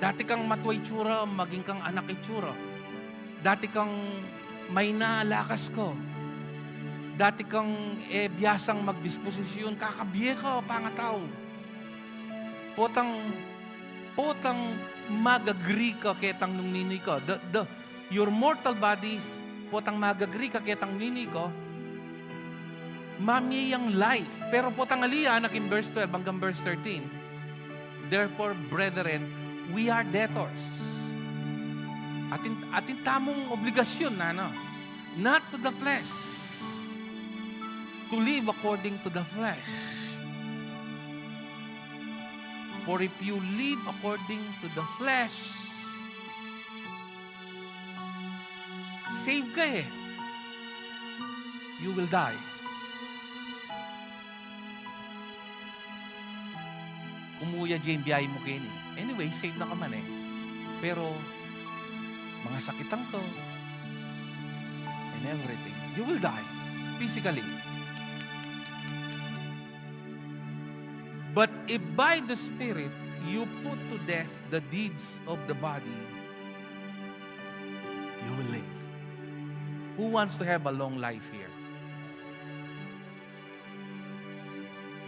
Dati kang matua itsura, maging kang anak itsura. Dati kang maina, lakas ka. Dati kang, e, biasang magdisposisyon, kakabie ka, pangatau. Potang, potang mag-agree ka ketang nung nini ka. The, the, your mortal bodies, potang mag-agree ka ketang nini ka, mamie yang life. Pero potang ali, anak, in verse twelve hanggang verse thirteen. Therefore, brethren, we are debtors. Atin, atin tamung obligasyon na, no? Not to the flesh, to live according to the flesh. For if you live according to the flesh, save ka e. You will die. Umuya je ing biahe mu keni. Anyway, save na ka man e. Pero, mangasakitan ka and everything. You will die physically. But if by the Spirit you put to death the deeds of the body, you will live. Who wants to have a long life here?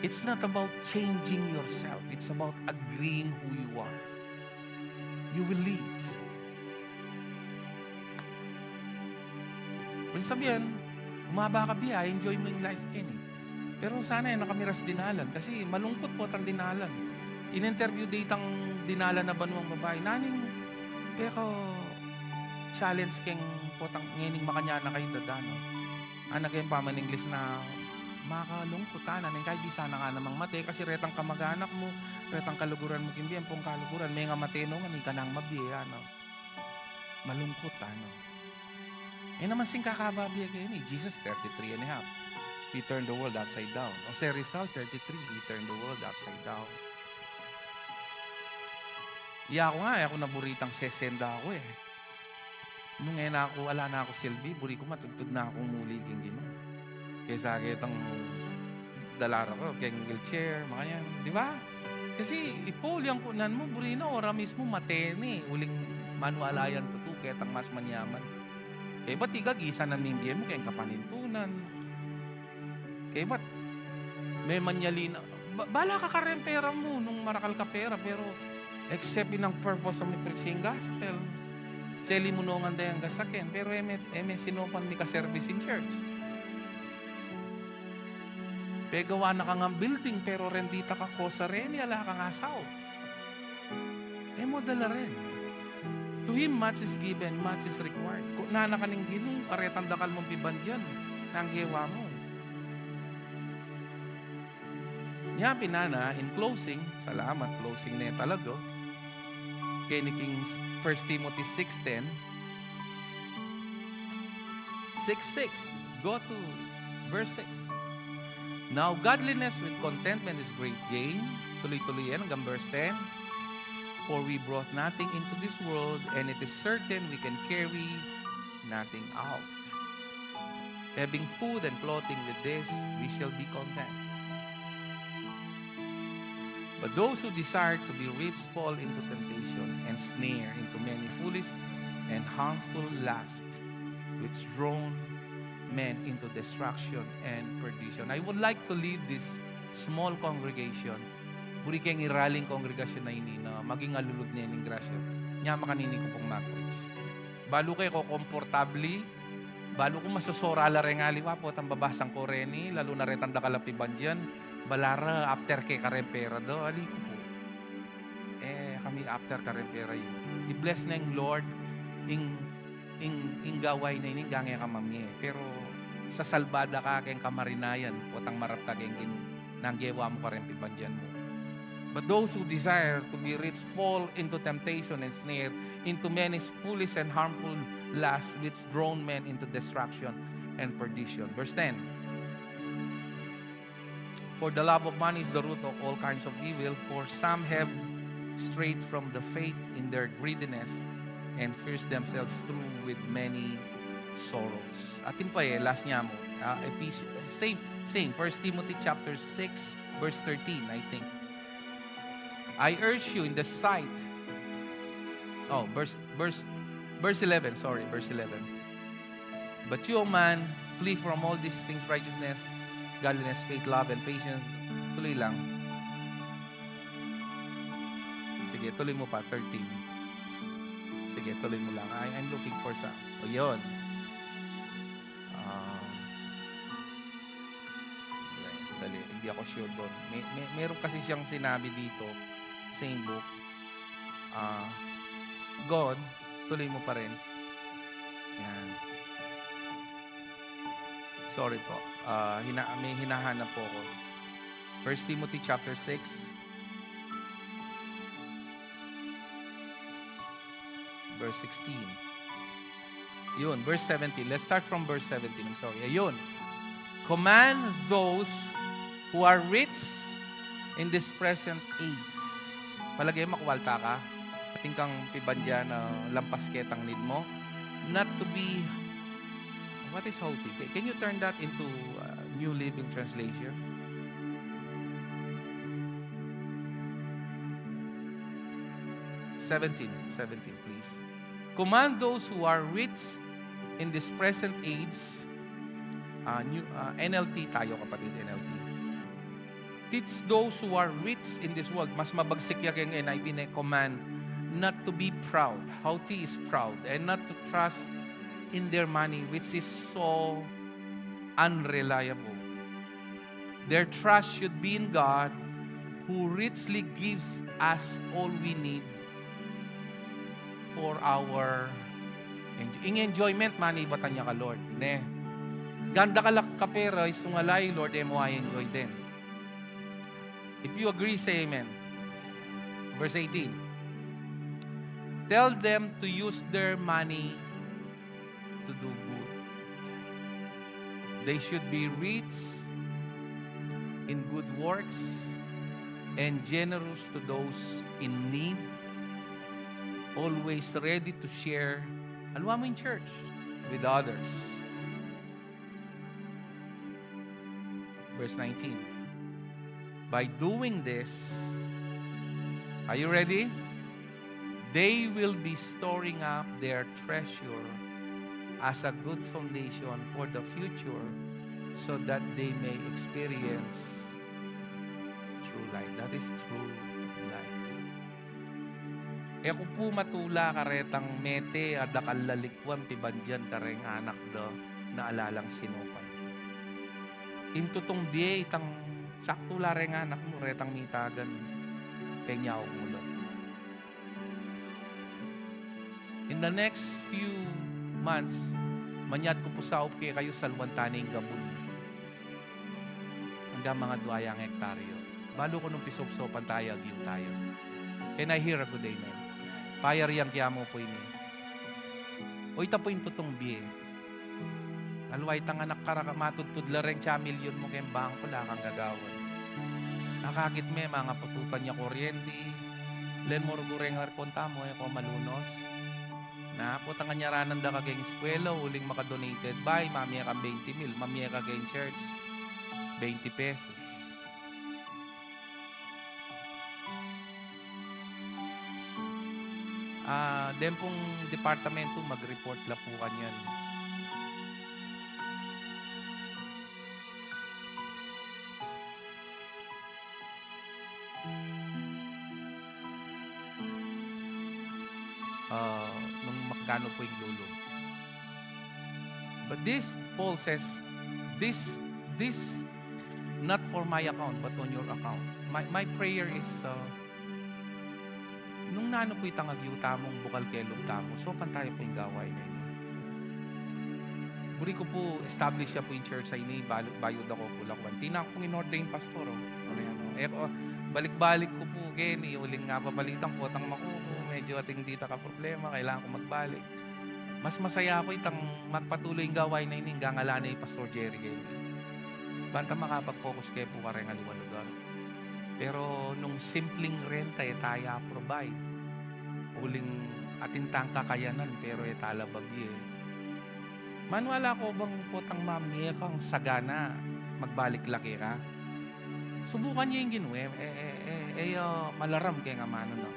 It's not about changing yourself. It's about agreeing who you are. You will live. Ibig sabihin, humaba ka bie, enjoy mu ing life keni. Pero sana e na ka miras dinalan kasi malungkut potang dinalan. In-interview da itang dinalan a banuang babai, nanu ing peka-challenge keng potang ngening makanyan na kayang edad, no? Ana keng paman-English na, makalungkut, ana, neng kaybat di sana ka namang mate, kasi retang kamag-anak mu, retang kaluguran mu king bie, ampong kaluguran, mengamate no ngan, e ka nang mabie, ana. Malungkut, ana. E naman singkakaba bie keni, Jesus, thirty-three and a half. He turned the world upside down. Jose Rizal, thirty-three, he turned the world upside down. Iya ku nga, e ku na buritang sesenta ku e. Nung e na ku, ala na kung silbi, buri ku matudtud na kung muli king Ginu. Kesa ketang dala ra ku keng wheelchair, makanyan, di ba? Kasi i Paul, yang kunan mu, buri na, oras mismu mate ne, uling maniwala yang tutu, ketang mas manyaman. Kaybat ika, gisanan me ing bie mu keng kapanintunan. Kaybat, memanyali na, ba-, bala ka kareng pera mu, nung marakal ka pera, pero except inang purpose a mi-preach ing gospel, seli mu no ngan dayang gasaken, pero e me, e me sinopan mika-service ing church. Pegawa na ka ngan building, pero rendita ka kosa reni, ala kang asaup. E mu dala ren. To him much is given, much is required. Kutnan na ka ning Ginu, karetang dakal mung pibandian, nang gewa mu. Nya pin, ana, in closing, salamat, closing ne talaga. Keni king First Timothy six ten, six six. Go to verse six. Now, godliness with contentment is great gain. Tuloy-tuloy yan hanggang verse ten. For we brought nothing into this world, and it is certain we can carry nothing out. Having food and clothing, with this we shall be content. But those who desire to be rich fall into temptation and snare, into many foolish and harmful lusts, which drown men into destruction and perdition. I would like to lead this small congregation, buri keng iraling kongregasyon a ini, na maging alulud ne ning grasya. Nya makanini ku pung mag-preach. Balu ke ku komportabli, balu ku masosora la reng aliwa, potang babasang ku reni, lalu na retang dakal a pibandian, bala ra after ke kareng pera da, ali ku pu. E kami after kareng pera yu. I-bless neng Lord ing, ing, ing gawain a ini, ing gagawang mamie. Pero sasalba da ka keng kamarinayan, potang marap ka keng kin-, nang gewa mu kareng pibandian mu. But those who desire to be rich fall into temptation and snare, into many foolish and harmful lusts, which drown men into destruction and perdition. Verse ten. For the love of money is the root of all kinds of evil, for some have strayed from the faith in their greediness and pierced themselves through with many sorrows. Atin pa e, last nya mu. Ah, Ephes-, same, same, First Timothy chapter six, verse thirteen, I think. I urge you in the sight. Oh, verse, verse, verse eleven, sorry, verse eleven. But you, O man, flee from all these things, righteousness, godliness, faith, love, and patience. Tuloy lang. Sige, tuloy mu pa, thirteen. Sige, tuloy mu lang. I, I'm looking for some. O, yun. Ah, dali, hindi ako sure dun. May, may, meron kasi siyang sinabi dito, same book. Ah, Gon, tuloy mo pa rin. Yan. Sorry po. Ah, hina-, may hinahanap po ako. First Timothy chapter six, verse sixteen. Yun, verse seventeen. Let's start from verse seventeen. I'm sorry. Ayun. Command those who are rich in this present age. Palagay mo, makuwalta ka. Atin kang pibandian na lampas ketang need mo. Not to be, what is haughty? Ca-, can you turn that into, uh, New Living Translation? Seventeen, seventeen, please. Command those who are rich in this present age, uh, new, uh, N L T tayo, kapatid, N L T. Teach those who are rich in this world. Mas mabagsik ya keng N I V na command, not to be proud. Haughty is proud, and not to trust in their money, which is so unreliable. Their trust should be in God, who richly gives us all we need for our enjoy-, ing enjoyment, manibatan ya ka Lord, ne? Ganda ka la kapera, istung alay, Lord, e mo a-enjoy din. If you agree, say amen. Verse eighteen. Tell them to use their money to do good. They should be rich in good works and generous to those in need, always ready to share, alwa mo in church, with others. Verse nineteen. By doing this, are you ready? They will be storing up their treasure as a good foundation for the future, so that they may experience true life. That is true life. E ku pu matula karetang mete a dakal a likwan pibandian kareng anak da na ala lang sinupan. Ing tutung bie itang saktu la reng anak mu, retang mitagan, penyaug mu la. In the next few months, manyad ku pu saup kekayu, salwan ta ne ing gabun. Anggang mangadwa yang hektaryo. Balu ku nung pisopsopan taya, agiu taya. Can I hear a good amen? Payari yang kiyamu pu ini. O, ita pu ing tutung bie. Alwa itang anak, kara ka matudtud la reng tsa milyon mu keng bangko, ala kang gagawan. Akakit me, mangapututan ya kuryenti. Len mu rugu reng aircon tamu, e ko malunos. Na, potang anyaranan da ka keng eskwela, uling maka-donated by, mamie kang twenty mil, mamie ka keng church, twenty pesos. Ah, den pung departamento, mag-report la pu kanyan. Ah, nung magkano pu ing lulu. But this, Paul says, this, this not for my account, but on your account. My, my prayer is, uh, nung nanu pu itang agyu tamung bukal ke lub tamu, so pantaya pu ing gawain a ini. Buri ku pu, establish ya pu ing church a ini, bayu, bayu da ku pu lakwan. Atin na ku pung in-ordain pastor, o. Ano yan, o. E, o, balik-balik ku pu keni, uling nga babalitan ku, potang makuku, medyo atin dita ka problema, kailangan ku magbalik. Mas masaya ku itang magpatuloy ing gawain a ini, ing gangalan i Pastor Jerry keni. Banta makapag-focus ke pu kareng aliwang lugar. Pero nung simpleng renta, e taya provide. Uling atin tang kakayanan, pero e tala babie. Maniwala ku bang potang mamie kang sagana, magbalik la keka. Subukan ye ing Ginu, e, e, e, e, e, ah, malaram keng amanu na.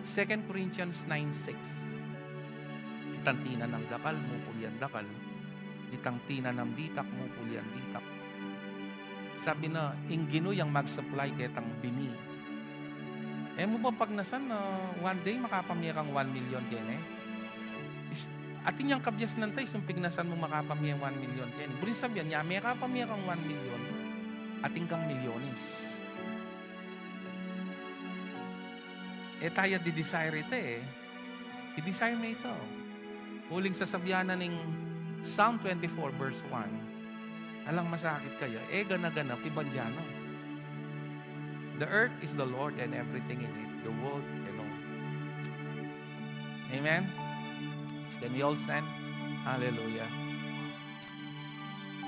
Second Corinthians nine six. Itang tinanam dakal, mupulyan dakal. Itang tinanam ditak, mupulyan ditak. Sabi na, ing Ginu yang mag-supply ketang bini. E mu ba pagnasan na one day makapamie kang one million keni? Is-, atin yang kabiasnan ta, isung pignasan mu makapamie one million keni. Buri sabian, nya makapamie kang one million, atin kang milyones. E taya di-desire ita, e. I-desire me ita. Uling sasabian na ning Psalm twenty-four verse one, alang masakit kaya, e gana-ganap, iban dia na. The earth is the Lord and everything in it, the world and all. Amen? Can we all stand? Hallelujah.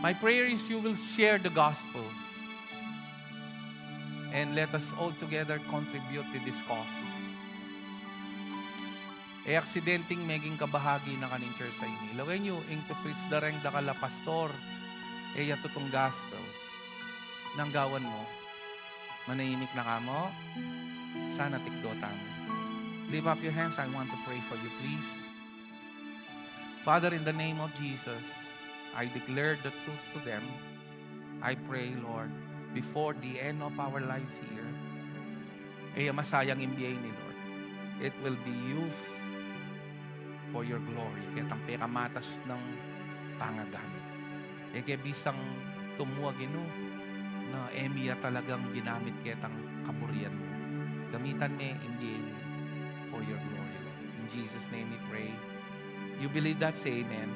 My prayer is you will share the gospel. And let us all together contribute to this cause. E aksidenteng meging kabahagi na kaning church a ini. Lawen yu, ing pi-preach da reng dakal a pastor, e ya tutung gospel. Nanu ing gawan mu? Manahimik na kamu? Sana tikdo tamu. Lift up your hands, I want to pray for you, please. Father, in the name of Jesus, I declare the truth to them. I pray, Lord, before the end of our lives here, e ya masayang ing bie ini, Lord. It will be used for your glory. Ketang pekamatas nang pangagamit. E ke bisang tumuag, Ginu, na e mi ya talagang ginamit ketang kaburian mu. Gamitan me ing bie ini for your glory, Lord. In Jesus' name we pray. You believe that? Say amen.